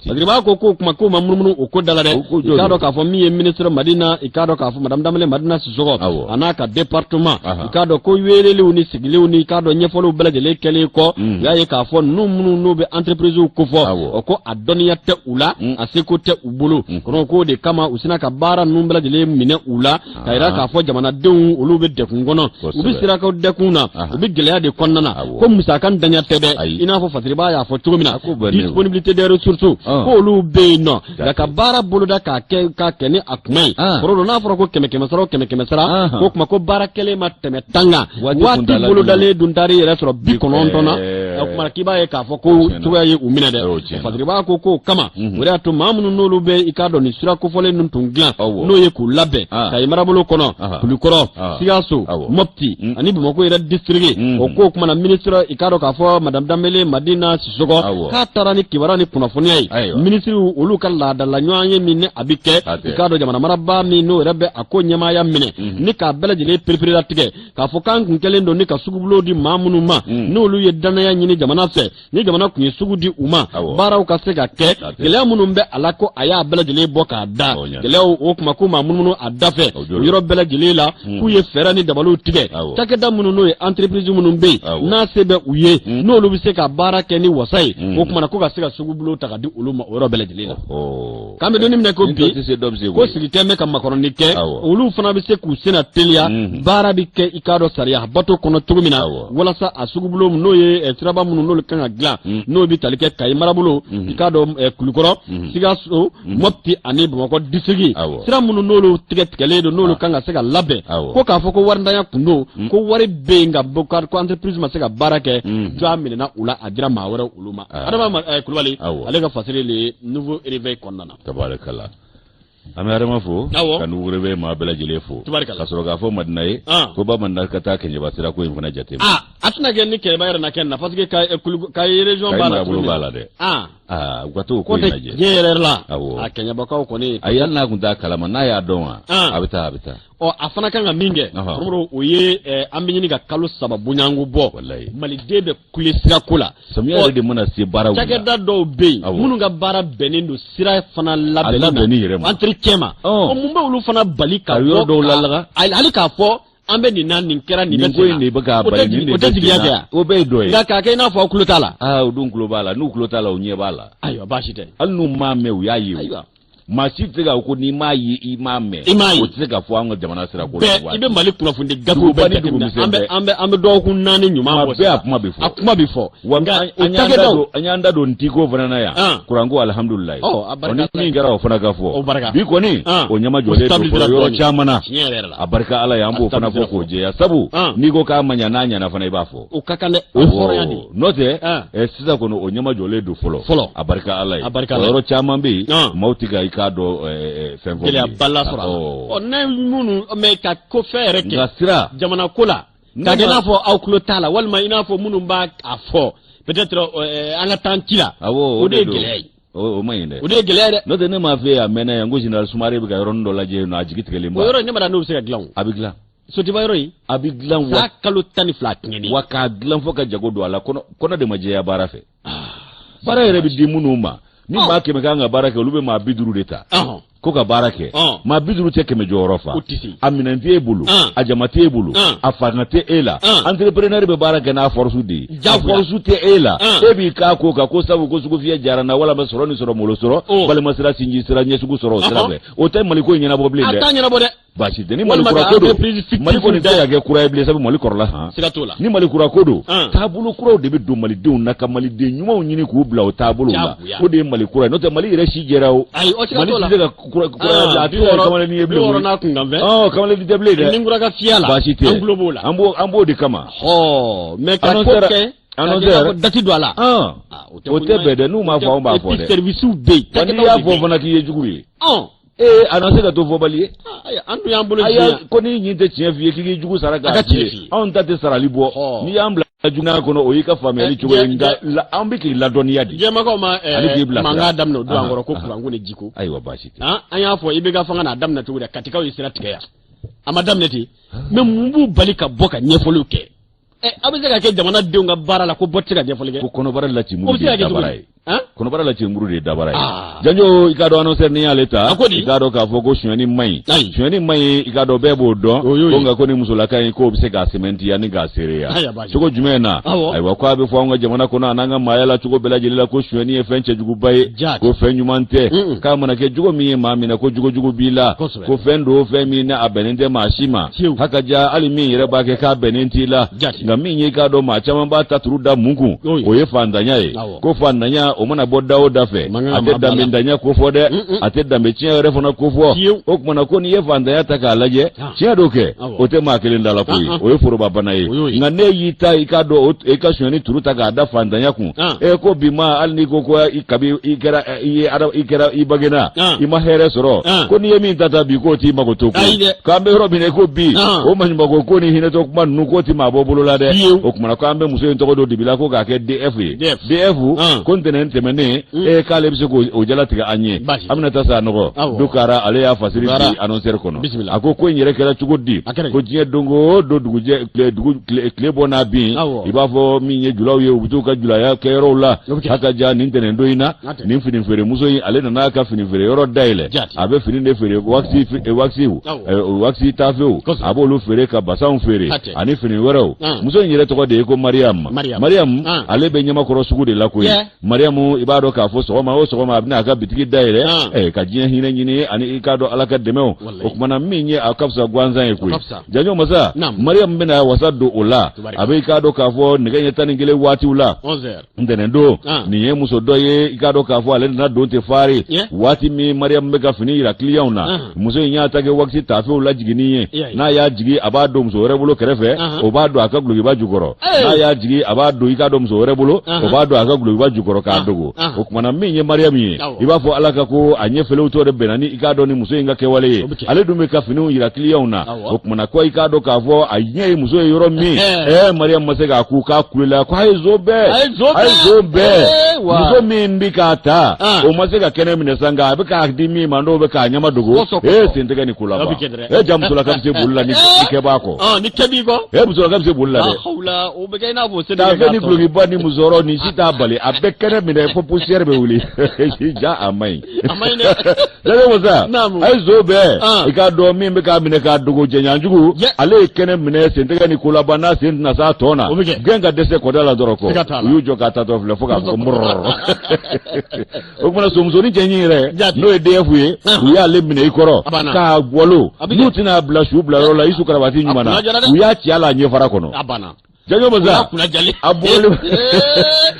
Fasiriba ko k'o kuma k'o ma munumunu o ko da la dɛ. I k'a dɔn k'a fɔ min ye ministre Madina, i k'a dɔn k'a fɔ madame Danbele Madina Sisɔgɔ a n'a ka département, i k'a dɔn ko weeleliw ni sigiliw ni, i k'a dɔn, ɲɛfɔliw bɛɛ lajɛlen kɛlen kɔ, u y'a ye k'a fɔ ninnu minnu n'u bɛ entreprise kofɔ, o ko a dɔnniya tɛ u la, a seko tɛ u bolo. Kɔnɔ k'o de kama u sina ka baara ninnu bɛɛ lajɛlen minɛ u la, ka yira k'a fɔ jamanadenw olu bɛ dɛkun kɔnɔ, u bɛ sirakaw dɛkun na, u bɛ gɛlɛya de kɔnɔna na, ko musaka ntanya tɛ dɛ. I n'a fɔ Fasiriba y'a fɔ cogo min na, disponibilité des ressources, ko olu bɛ yen nɔ, nka ka baara boloda k'a kɛ k'a kɛ ni a kuma ye. Kɔrɔ don n'a fɔra ko kɛmɛ kɛmɛ sara o kɛmɛ kɛmɛ sara, ko kuma ko baara kɛlen ma tɛmɛ 10 kan, waati bolodalen dun taar'i yɛrɛ sɔrɔ 90 na, o kuma k'i b'a ye k'a fɔ ko cogoya ye u minɛ dɛ. Fasiriba ko k'o kama, o de y'a to maa minnu n'olu bɛ, i k'a dɔn, nin sira kofɔlen ninnu tun dilan, n'o ye k'u labɛn Kayi marabolo kɔnɔ, Kulukɔrɔ, Sikaso, Mopti ani Bamakɔ yɛrɛ district, o ko kuma na ministre, i k'a dɔn k'a fɔ madame Danbele Madina Sisɔgɔ, k'a taara ni kibaruya ni kunnafoniya ye minisiriw olu ka laadala ɲɔgɔn ye min ni a bɛ kɛ, i k'a dɔn, jamana marabaa min n'o yɛrɛ bɛ a ko ɲɛmaaya minɛ ni k'a bɛɛ lajɛlen pereperelatigɛ, k'a fɔ k'an kun kɛlen don ni ka sugubulon di maa minnu ma, n'olu ye dannaya ɲini jamana fɛ, ni jamana tun ye sugu di u ma, baaraw ka se ka kɛ. Gɛlɛya minnu bɛ a la, ko a y'a bɛɛ lajɛlen bɔ k'a da gɛlɛyaw, o kuma k'u ma munumunu a da fɛ o yɔrɔ bɛɛ lajɛlen la, k'u ye fɛɛrɛ ni dabaliw tigɛ, cakɛda minnu n'o ye entreprise minnu bɛ yen n'a se bɛ u ye, n'olu bɛ se ka baara kɛ ni wasa ye, o kuma na ko ka se ka sugubulon ta ka di olu ma o yɔrɔ bɛɛ lajɛlen la. K'an bɛ don min na ko bi, ko sigi kɛ bɛ ka makɔrɔni kɛ, olu fana bɛ se k'u senna teliya, baara bɛ kɛ, i k'a dɔn, sariya bato kɔnɔ cogo min na, walasa a sugubulon n'o ye siraba minnu n'olu kan ka dilan, n'o bɛ tali kɛ Kayi marabolo, i k'a dɔn, Kulukɔrɔ, Sikaso, Mopti ani Bamakɔ district, sira minnu n'olu tigɛ tigɛlen don, n'olu kan ka se ka labɛn, ko k'a fɔ ko warintanya kun don, ko wari bɛ yen nka ko entreprise ma se ka baara kɛ, jɔ a minɛna u la, a dira maa wɛrɛw olu ma. Adama Kulubali, ale ka fasiri le Nouveau Réveil kɔnɔna na. Tabarikala, an bɛ Adama fo ka Nouveau Réveil maa bɛɛ lajɛlen fo, ka sɔrɔ k'a fɔ Madina ye ko ba Madina ka taa Kɛɲɛba sira ko in fana jate. A tɛna kɛ ni Kɛɲɛba yɛrɛ na kɛ na, parce que Kayi région b'a la. Bolo b'a la dɛ. U ka t'o ko in lajɛ. Diɲɛ yɛrɛ la, a Kɛɲɛbakaw kɔni. Ayi, hali n'a tun t'a kalama, n'a y'a dɔn wa, a bɛ taa, a bɛ taa. Ɔ, a fana kan ka min kɛ, o ye an bɛ ɲini ka kalo 3 bonyanko bɔ, maliden bɛ kule sirako la. Samiya yɛrɛ de mana se, baara cakɛda dɔw bɛ yen minnu ka baara bɛnnen don sira fana labɛnni yɛrɛ ma, entretien ma. Ɔ, mun bɛ olu fana bali ka yɔrɔ dɔw lalaga? Hali k'a fɔ an bɛ nin na, nin kɛra, nin bɛ ko in de bɛ k'a bali, nin de o tɛ jigiya kɛ yan. O bɛɛ ye dɔ ye. Nka k'a kɛ i n'a fɔ aw tulo t'a la. Aa, o dun tulo b'a la. N'u tulo t'a la, u ɲɛ b'a la. Ayiwa, baasi tɛ. Hali n'u m'a mɛn, u y'a ye. Ayiwa, maa si tɛ se k'a ko n'i m'a ye, i m'a mɛn. I m'a ye. O tɛ se ka fɔ an ka jamana sira ko la. Bɛɛ, i bɛ Mali kunnafoni gafew bɛɛ jateminɛ, an bɛ dɔgɔkun 4 ɲuman bɔ. Bɛɛ a kuma bɛ fɔ. A kuma bɛ fɔ. Wa nka o cakɛdaw, an y'an da don ntiko fana na yan. Kuranko, alihamudulilayi. Ɔ, a barika. Ni min kɛra, o fana ka fɔ. O barika. Bi kɔni, o ɲɛmajɔlen don fɔlɔ yɔrɔ caman na. A barika Ala ye, an b'o fana fɔ k'o jɛya, sabu n'i ko k'a ma ɲa, n'a ɲɛna fana, i b'a fɔ. O ka kan dɛ, o ye hɔrɔnya de ye. N'o tɛ, sisan kɔni o ɲɛmajɔlen don fɔlɔ. Fɔlɔ. A barika Ala ye. A barika Ala ye. O yɔrɔ caman bɛ yen. Maaw tɛ ka i k'a dɔn fɛn fɔ. Gɛlɛyaba lasɔrɔ a la. Ɔ, ne minnu mɛ ka ko fɛn yɛrɛ kɛ. Nka sira. Jamana ko la. K'a kɛ i n'a fɔ aw tulo t'a la, walima i n'a fɔ minnu b'a a fɔ peut-être an ka taa ci la. Awɔ, o de ye gɛlɛya ye. O ma ɲi dɛ. O de ye gɛlɛya ye dɛ. N'o tɛ, ne m'a f'e ye a mɛnna yan ko général Sumare bɛ ka yɔrɔnin dɔ lajɛ yen nɔ, a jigi tigɛlen ba. O yɔrɔ in, ne ma d'a n'o bɛ se ka dilan o. A bɛ dilan. Sotiba yɔrɔ in. A bɛ dilan wa. San kalo 12 tiɲɛni. Wa k'a dilan fo ka jago don a la, kɔnɔ de ma jɛya baara fɛ. Baara yɛrɛ bɛ di minnu ma, ni maa 100 kan ka baara kɛ, olu bɛ maa 50 de ta. Ko ka baara kɛ maa 50 tɛ 100 jɔyɔrɔ fa, a minɛn tɛ e bolo, a jama tɛ e bolo, a fanga tɛ e la. Entrepreneur bɛ baara kɛ n'a force de ye, a force tɛ e la. E b'i k'a ko kan ko sabu ko sugufiyɛ diyara n na, walama sɔrɔ ni sɔrɔ malo sɔrɔ, balima sira, sinji sira, ɲɛsugu sɔrɔ o sira fɛ. O tɛ Mali ko in ɲɛnabɔ bilen dɛ. A t'a ɲɛnabɔ dɛ. Baasi tɛ. Ni Mali kura ko don, Mali kɔni tɛ se ka kɛ kura ye bilen, sabu Mali kɔrɔla han. Siga t'o la. Ni Mali kura ko don, taabolo kuraw de bɛ don malidenw na, ka maliden ɲumanw ɲini k'u bila o taabolow la. O de ye Mali kura ye, n'o tɛ Mali yɛrɛ si jɛra o. Ayi, o siga t'o la. Mali tɛ se ka kura a tɛ se ka kɛ kamalennin ye bilen. 60 n'a kunkanfɛn. Ɔ, kamalennin tɛ bilen dɛ. Ni kura ka fiyɛ a la. Baasi tɛ. An tulo b'o la. An b'o an b'o de kama. Ɔ, mais ka ko kɛ. Annonceur date don a la. O tɛ bɛn dɛ. N'u m'a fɔ, anw b'a fɔ dɛ. Service bɛ yen. Wa n'i y'a fɔ fana k'i ye jugu ye. Ee, a na se ka to fɔbali ye. An dun y'an bolo. Ayi, ko n'i ɲin tɛ tiɲɛ f'i ye, k'i k'i jugu sara k'a f'i ye. Anw ta tɛ sarali bɔ. N'i y'an bila juguya kɔnɔ, o y'i ka faamuyali cogo ye, nka an bɛ k'i ladɔnniya de. Jɛmakaw ma mankan daminɛ o don an kɔrɔ ko kuranko ni jiko. Ayiwa, baasi tɛ. An y'a fɔ IBK fanga n'a daminɛ cogo di, Katikaw ye sira tigɛ yan. A ma daminɛ ten, mais mun b'u bali ka bɔ ka ɲɛfɔliw kɛ? Aw bɛ se ka kɛ jamanadenw ka baara la ko bɔ tɛ se ka ɲɛfɔli kɛ. Ko kɔnɔbara la muru de ye dabara ye. Kɔnɔbara la muru de ye dabara ye. Janjo, i k'a dɔn annonceur, n'i y'ale ta, i k'a dɔn k'a fɔ ko sonyɛni man ɲi, sonyɛni man ɲi, i k'a dɔn bɛɛ b'o dɔn. Ko nka ko ni musolaka in k'o bɛ se k'a sɛmɛntiya ni k'a seereya cogo jumɛn na? Ayiwa, ko a bɛ fɔ anw ka jamana kɔnɔ an'an ka maaya la cogo bɛɛ lajɛlen la ko sonyɛni ye fɛn cɛjuguba ye, ko fɛn ɲuman tɛ, k'a mana kɛ jogo min ye maa min na, ko jogojugu b'i la, ko fɛn don, fɛn min na a bɛnnen tɛ maa si ma. Haka ja, hali min yɛrɛ b'a kɛ k'a bɛnnen t'i la. Nka min ye, i k'a dɔn maa caman b'a ta turu da mun kun, o ye fantanya ye. Ko fantanya, o mana bɔ da o da fɛ, a tɛ danbentanya kofɔ dɛ, a tɛ danbe tiɲɛ yɛrɛ fana kofɔ. O tuma na ko n'i ye fantanya ta k'a lajɛ, tiɲɛ don kɛ, o tɛ maa kelen da la koyi, o ye forobabana ye. Nka n'e y'i ta, i k'a dɔn i ka sonyɛni turu ta k'a da fantanya kun, e ko bi ma, hali n'i ko ko kabi i kɛra i ye i kɛra i bangena i ma hɛrɛ sɔrɔ, ko n'i ye min ta ta bi, k'o t'i mago to koyi. K'an bɛ yɔrɔ min na ko bi, o maɲumanko ko ni hinɛtɔ kuma ninnu, k'o tɛ maa bɔ bolo la dɛ. O tuma na ko an bɛ muso in tɔgɔ don dibi la ko k'a kɛ DF ye. DF ko ntɛnɛn tɛmɛnen, e k'ale bɛ se k'o jalatigɛ an ye. Aminata Sanɔgɔ Dukara, ale y'a fasiri bi annonceur kɔnɔ. A ko ko in yɛrɛ kɛra cogo di? Ko diɲɛ don o don, dugujɛ tile bɔ n'a bin, i b'a fɔ min ye julaw ye, u bɛ t'u ka julaya kɛyɔrɔw la. Haka ja, nin ntɛnɛn don in na, nin fini feere muso in, ale nana a ka fini feere yɔrɔ dayɛlɛ. A bɛ fini de feere, waxi waxi taafew, a b'olu feere, ka basanw feere ani fini wɛrɛw. Muso in yɛrɛ tɔgɔ de ye ko Mariam. Mariam, ale bɛ Ɲamakɔrɔ sugu de la koyi. Mariam, i b'a dɔn k'a fɔ sɔgɔma o sɔgɔma, a bɛna a ka bitigi dayɛlɛ ka diɲɛ hinɛ ɲini ani i k'a dɔn Ala ka dɛmɛw. O tuma na min ye a ka fisa gansan ye koyi, janjo masa Mariam bɛna wasa don o la. A bɛ i k'a dɔn k'a fɔ nɛgɛ ɲɛ 11 waatiw la ntɛnɛn don, nin ye muso dɔ ye, i k'a dɔn k'a fɔ ale nana don tɛ fari. Waati min Mariam bɛ ka fini yira kiliyanw na, muso in y'a ta kɛ waxi taafew lajiginni ye. N'a y'a jigi, a b'a don muso wɛrɛ bolo kɛrɛfɛ, o b'a don a ka gulokiba jukɔrɔ. N'a y'a jigi, a b'a don i k'a dɔn muso wɛrɛ bolo, o b'a don a ka gulokiba jukɔrɔ k'a dogo. O tuma na min ye Mariam ye, i b'a fɔ Ala ka ko a ɲɛ fɛlɛw tɔ de bɛnna ni i k'a dɔn ni muso in ka kɛwale ye. Ale dun bɛ ka finiw yira kiliyanw na. O tuma na ko i k'a dɔn k'a fɔ a ɲɛ ye muso ye yɔrɔ min, Mariam ma se k'a kun k'a kulela ko a ye zo bɛɛ, a ye zo bɛɛ. Muso min bɛ k'a ta, o ma se ka kɛnɛ minɛ sa, nka a bɛ k'a di min ma, n'o bɛ k'a ɲɛma dogo. Sen tɛgɛ ni ko laban. Ja, musolaka bɛ se boli la ni kɛ b'a kɔ. Ni kɛ b'i kɔ. Musolaka bɛ se boli la dɛ. O bɛ kɛ i n'a fɔ taafe ni gulokiba ni musɔrɔ ni si t'a bali, a bɛ kɛnɛ minɛ fo poussière bɛ wuli. Ja, a man ɲi. A man ɲi dɛ. Janjo masa, a ye zo bɛɛ. I k'a dɔn min bɛ k'a minɛ k'a dogo, jɛɲanjugu, ale ye kɛnɛ minɛ sentɛgɛ ni ko laban n'a sen tɛna s'a tɔ na. Gɛn ka dɛsɛ kɔda la dɔrɔn kɔ. U y'u jɔ k'a tatɔ filɛ fo k'a fɔ ko murɔrɔ. O tuma somusonin cɛɲi yɛrɛ, n'o ye DF ye, u y'ale minɛ i kɔrɔ k'a walo. N'u tɛna a bila su bila yɔrɔ la, Isu Karabati ɲuman na, u y'a ci a la ɲɛfara kɔnɔ. Janjo masa, a bugɔlen,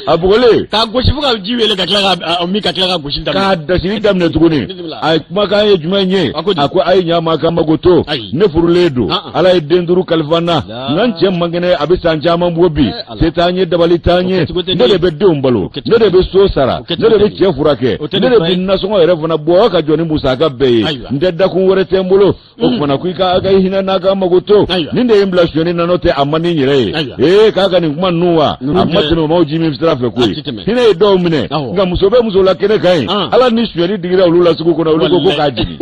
a bugɔlen k'a gosi fo ka ji wele, ka tila ka min, ka tila ka gosi daminɛ, k'a dasili daminɛ tuguni. A ye kumakan ye jumɛn ye? A ko a ye ɲa ma ka mago to ne furulen don, Ala ye den 5 kalifa n na, nka n cɛ man kɛnɛ, a bɛ san caman bɔ bi. Se t'an ye, dabali t'an ye, ne de bɛ denw balo, ne de bɛ so sara, ne de bɛ cɛ furakɛ, ne de bɛ nasɔngɔ yɛrɛ fana bɔ ka jɔ ni musaka bɛɛ ye. N tɛ dakun wɛrɛ tɛ n bolo. O tuma na ko i ka a ka hinɛ n'a ka mago to, nin de ye n bila sonyɛni na, n'o tɛ a man di n yɛrɛ ye. Ee, k'a ka nin kuma ninnu wa, a ma tɛmɛ maaw ji min sira fɛ koyi. Hinɛ ye dɔw minɛ, nka muso bɛ muso la kɛnɛ kan yen, ala ni sonyali digira olu la sugu kɔnɔ, olu ko ko k'a jeni,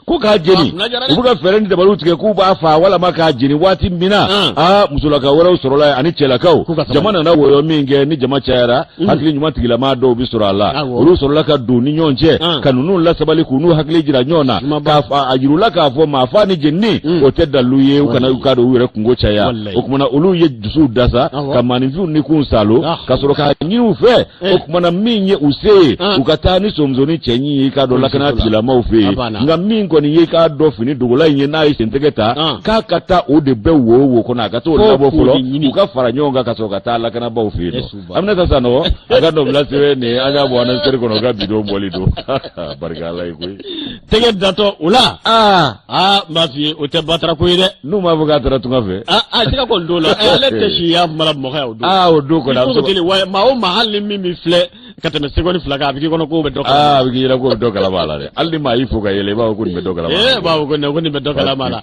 ko k'a jeni. U bɛ ka fɛɛrɛ ni dabaliw tigɛ k'u b'a faa walama k'a jeni waati min na, aa, musolaka wɛrɛw sɔrɔla yen ani cɛlakaw. Jama nana wɔyɔ min kɛ, ni jama cayara, hakili ɲuman tigilamaa dɔw bɛ sɔrɔ a la. Olu sɔrɔla ka don ni ɲɔgɔn cɛ ka ninnu lasabali, k'u n'u hakili jira ɲɔgɔn na, k'a a jir'u la k'a fɔ maa faa ni jenini o tɛ dalilu ye. U kana u k'a dɔn u yɛrɛ kunko caya. O kumana olu ye dusuw dasa ka maaninfinw ni kun salo ka sɔrɔ k'a ɲini u fɛ. O kumana min ye u se ye, u ka taa ni somusonin cɛɲi ye, i k'a dɔn, lakana tigilamaaw fɛ yen. Nka min kɔni ye, i k'a dɔn, fini dogola in ye, n'a ye sentɛgɛ ta, k'a ka taa o de bɛ wo o wo kɔnɔ, a ka t'o labɔ fɔlɔ, u ka fara ɲɔgɔn kan ka sɔrɔ ka taa lakanabaaw fɛ yen nɔ. Aminata Sanɔgɔ a ka nɔbila sɛbɛn nin, an y'a bɔ Annonceur kɔnɔ, ka bidon bɔli don. Barika Ala ye koyi. Tɛgɛ datɔ o la, aa aa, n b'a f'i ye, o tɛ batara ko ye dɛ. N'u m'a fɔ k'a taara tunga fɛ. Aa aa, siga kɔni t'o la. Ale tɛ si ya mara Bamakɔ yan o don. Aa, o don kɔni a bɛ se. Wa maa o maa, hali ni min b'i filɛ ka tɛmɛ seconde 2 kan, a bɛ k'i kɔnɔ k'o bɛ dɔ kalama. Aa, a bɛ k'i ɲɛna k'o bɛ dɔ kalama a la dɛ. Hali ni maa y'i fo ka yɛlɛ, i b'a fɔ ko nin bɛ dɔ kalama. Ee, b'a fɔ ko nin bɛ dɔ kalama a la.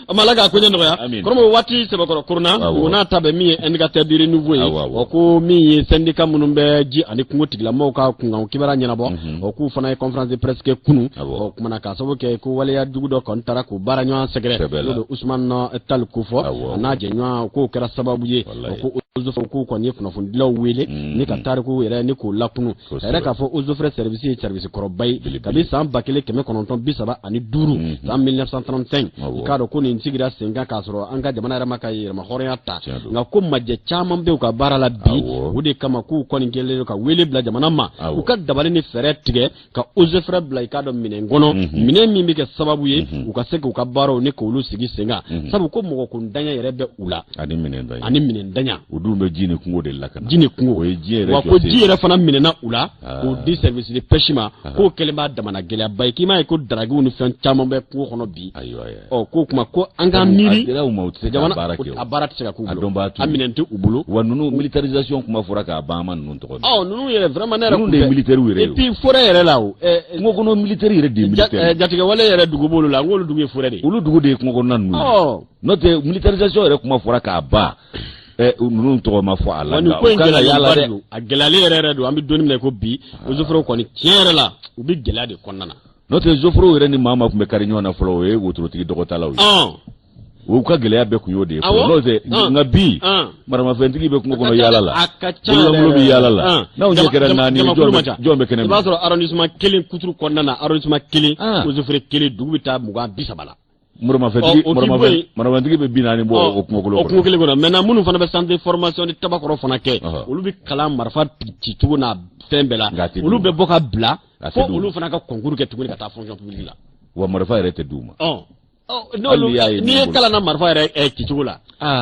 An b'Ala k'a koɲɛ nɔgɔya. Kɔrɔmɔ, waati sɛbɛkɔrɔ koronna o n'a ta bɛ min ye indicateur du renouveau ye, o ko min ye syndicat minnu bɛ ji ani kungo tigilamɔgɔw ka kunkan kibaruya ɲɛnabɔ, o k'u fana ye conférence de presse kɛ kunun. O kumana k'a sababu kɛ ko waleya jugu dɔ kɔni taara k'u baara ɲɔgɔn sɛgɛrɛ, n'o bɛ Usumani Tali kofɔ, a n'a jɛɲɔgɔn, k'o kɛra sababu ye o ko k'u kɔni ye kunnafonidilaw wele ni ka tariku yɛrɛ ni k'o lakunu. A yɛrɛ k'a fɔ eaux et forêts service ye service kɔrɔba ye kabi san 1935, san 1935. I k'a dɔn ko nin sigira sen kan k'a sɔrɔ an ka jamana yɛrɛ ma ka yɛrɛma hɔrɔnya ta, nka ko majɛ caman bɛ u ka baara la bi. O de kama k'u kɔni kɛlen don ka wele bila jamana ma, u ka dabali ni fɛɛrɛ tigɛ ka eaux et forêts bila, i k'a dɔn, minɛn kɔnɔ, minɛn min bɛ kɛ sababu ye u ka se k'u ka baaraw ni k'olu sigi sen kan, sabu ko mɔgɔ kuntanya yɛrɛ bɛ u la. Ani minɛntanya. Ani minɛntanya. U dun bɛ ji ni kungo de lakana. Ji ni kungo, o ye ji yɛrɛ. Wa ko ji yɛrɛ fana minɛna u la k'o di service de pêche ma, k'o kɛlen b'a damana gɛlɛyaba ye, k'i m'a ye ko daragiw ni fɛn caman bɛ kungo kɔnɔ bi. Ɔ, k'o kuma ko an k'an miiri. A dira u ma, u tɛ se ka baara kɛ. A baara tɛ se ka k'u bolo, a minɛn tɛ u bolo. Wa ninnu, militarisation kuma fɔra k'a ban, an ma ninnu tɔgɔ mɛn. Ɔ, ninnu yɛrɛ vraiment, ne yɛrɛ ninnu de ye militaire yɛrɛ ye. Et puis forêt yɛrɛ la o. Kungo kɔnɔ militaire yɛrɛ de ye militaire. Jatigɛwale yɛrɛ dugu b'olu la, n k'olu dugu ye forêt de ye. Olu dugu de ye kungo kɔnɔna ninnu ye. N'o tɛ, militarisation yɛrɛ kuma fɔra k'a ban, ninnu tɔgɔ ma fɔ a la. Wa nin ko in gɛlɛyalen ba don, a gɛlɛyalen yɛrɛ yɛrɛ don. An bɛ don min na i ko bi, eaux et forêts kɔni, tiɲɛ yɛrɛ la, u bɛ gɛlɛya de kɔnɔna na. N'o tɛ, eaux et forêts yɛrɛ ni maa maa tun bɛ kari ɲɔgɔn na fɔlɔ, o ye wotorotigi dɔgɔtalaw ye. U ka gɛlɛya bɛɛ kun y'o de ye fɔlɔ. N'o tɛ, nka bi, maramafɛntigi bɛ kungo kɔnɔ yaala la, bololankolon bɛ yaala la, n'aw ɲɛ kɛra naani ye, jɔn bɛ kɛnɛ minɛ? I b'a sɔrɔ arrondissement kelen kuturu kɔnɔna na, arrondissement kelen, eaux et forêts kelen, dugu bɛ taa 20, 30 la. Maramafɛntigi bɛ 40 bɔ o kungo kelen kɔnɔ. O kungo kelen kɔnɔ. Maintenant, minnu fana bɛ centre de formation de Tabakɔrɔ fana kɛ, olu bɛ kalan marifa cicogo n'a fɛn bɛɛ la. Olu bɛ bɔ ka bila fo olu fana ka concours kɛ tuguni ka taa fonction publique la. Wa marifa yɛrɛ tɛ d'u ma. N'i ye kalan na marifa yɛrɛ cicogo la,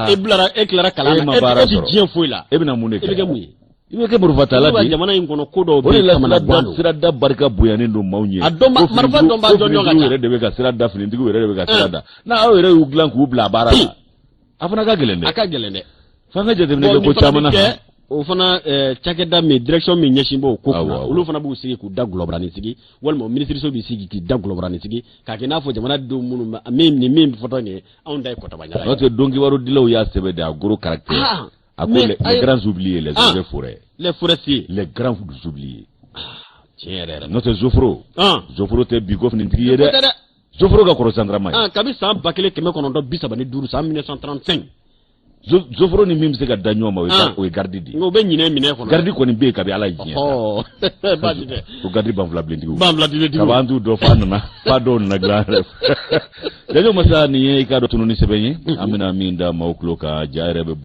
e bilara, e tilara kalan na, e tɛ diɲɛ foyi la. E bɛna mun de kɛ? E bɛ kɛ mun ye? I bɛ kɛ marifatala de ye. Jamana in kɔnɔ, ko dɔw bɛ yen, kamana gan don. Sirada barika bonyanen don maaw ɲɛ. A dɔn marifa dɔn b'a jɔnjɔn ka ca. Yɛrɛ de bɛ ka sira da, finitigiw yɛrɛ de bɛ ka sira da. N'aw yɛrɛ y'u dilan k'u bila a baara la, a fana ka gɛlɛn dɛ. A ka gɛlɛn dɛ. F'an ka jateminɛ kɛ ko caman na. O fana cakɛda min, direction min ɲɛsin b'o ko kunna, olu fana b'u sigi k'u da gulɔbaranin sigi, walima minisiriso b'i sigi k'i da gulɔbaranin sigi k'a kɛ i n'a fɔ jamanadenw minnu min ni min fɔtɔ nin ye, anw ta ye kɔtaba ɲaga ye. N'o tɛ, don kibaru dilaw y'a sɛbɛn de, a gros caractère. A ko les grands oubliés, les eaux et forêts. Les forestiers. Les grands oubliés. Tiɲɛ yɛrɛ yɛrɛ. N'o tɛ, zoforo. Zoforo tɛ bi ko finitigi ye dɛ. Zoforo ka kɔrɔ sandarama ye. Kabi san 1935, san 1935. Zoforo ni min bɛ se ka da ɲɔgɔn ma, o ye garidi de ye. O bɛ ɲinɛ minɛ kɔnɔ. Garidi kɔni bɛ yen kabi Ala ye diɲɛ da. Baasi tɛ. O garidi banfulabilentigiw. Banfulabilentigiw. Kabi an t'u dɔn f'a nana f'a dɔw nana dilan yɛrɛ. Jajo Masa, nin ye i k'a dɔn tununi sɛbɛn ye. An bɛna min da maaw tulo kan, ja yɛrɛ bɛ.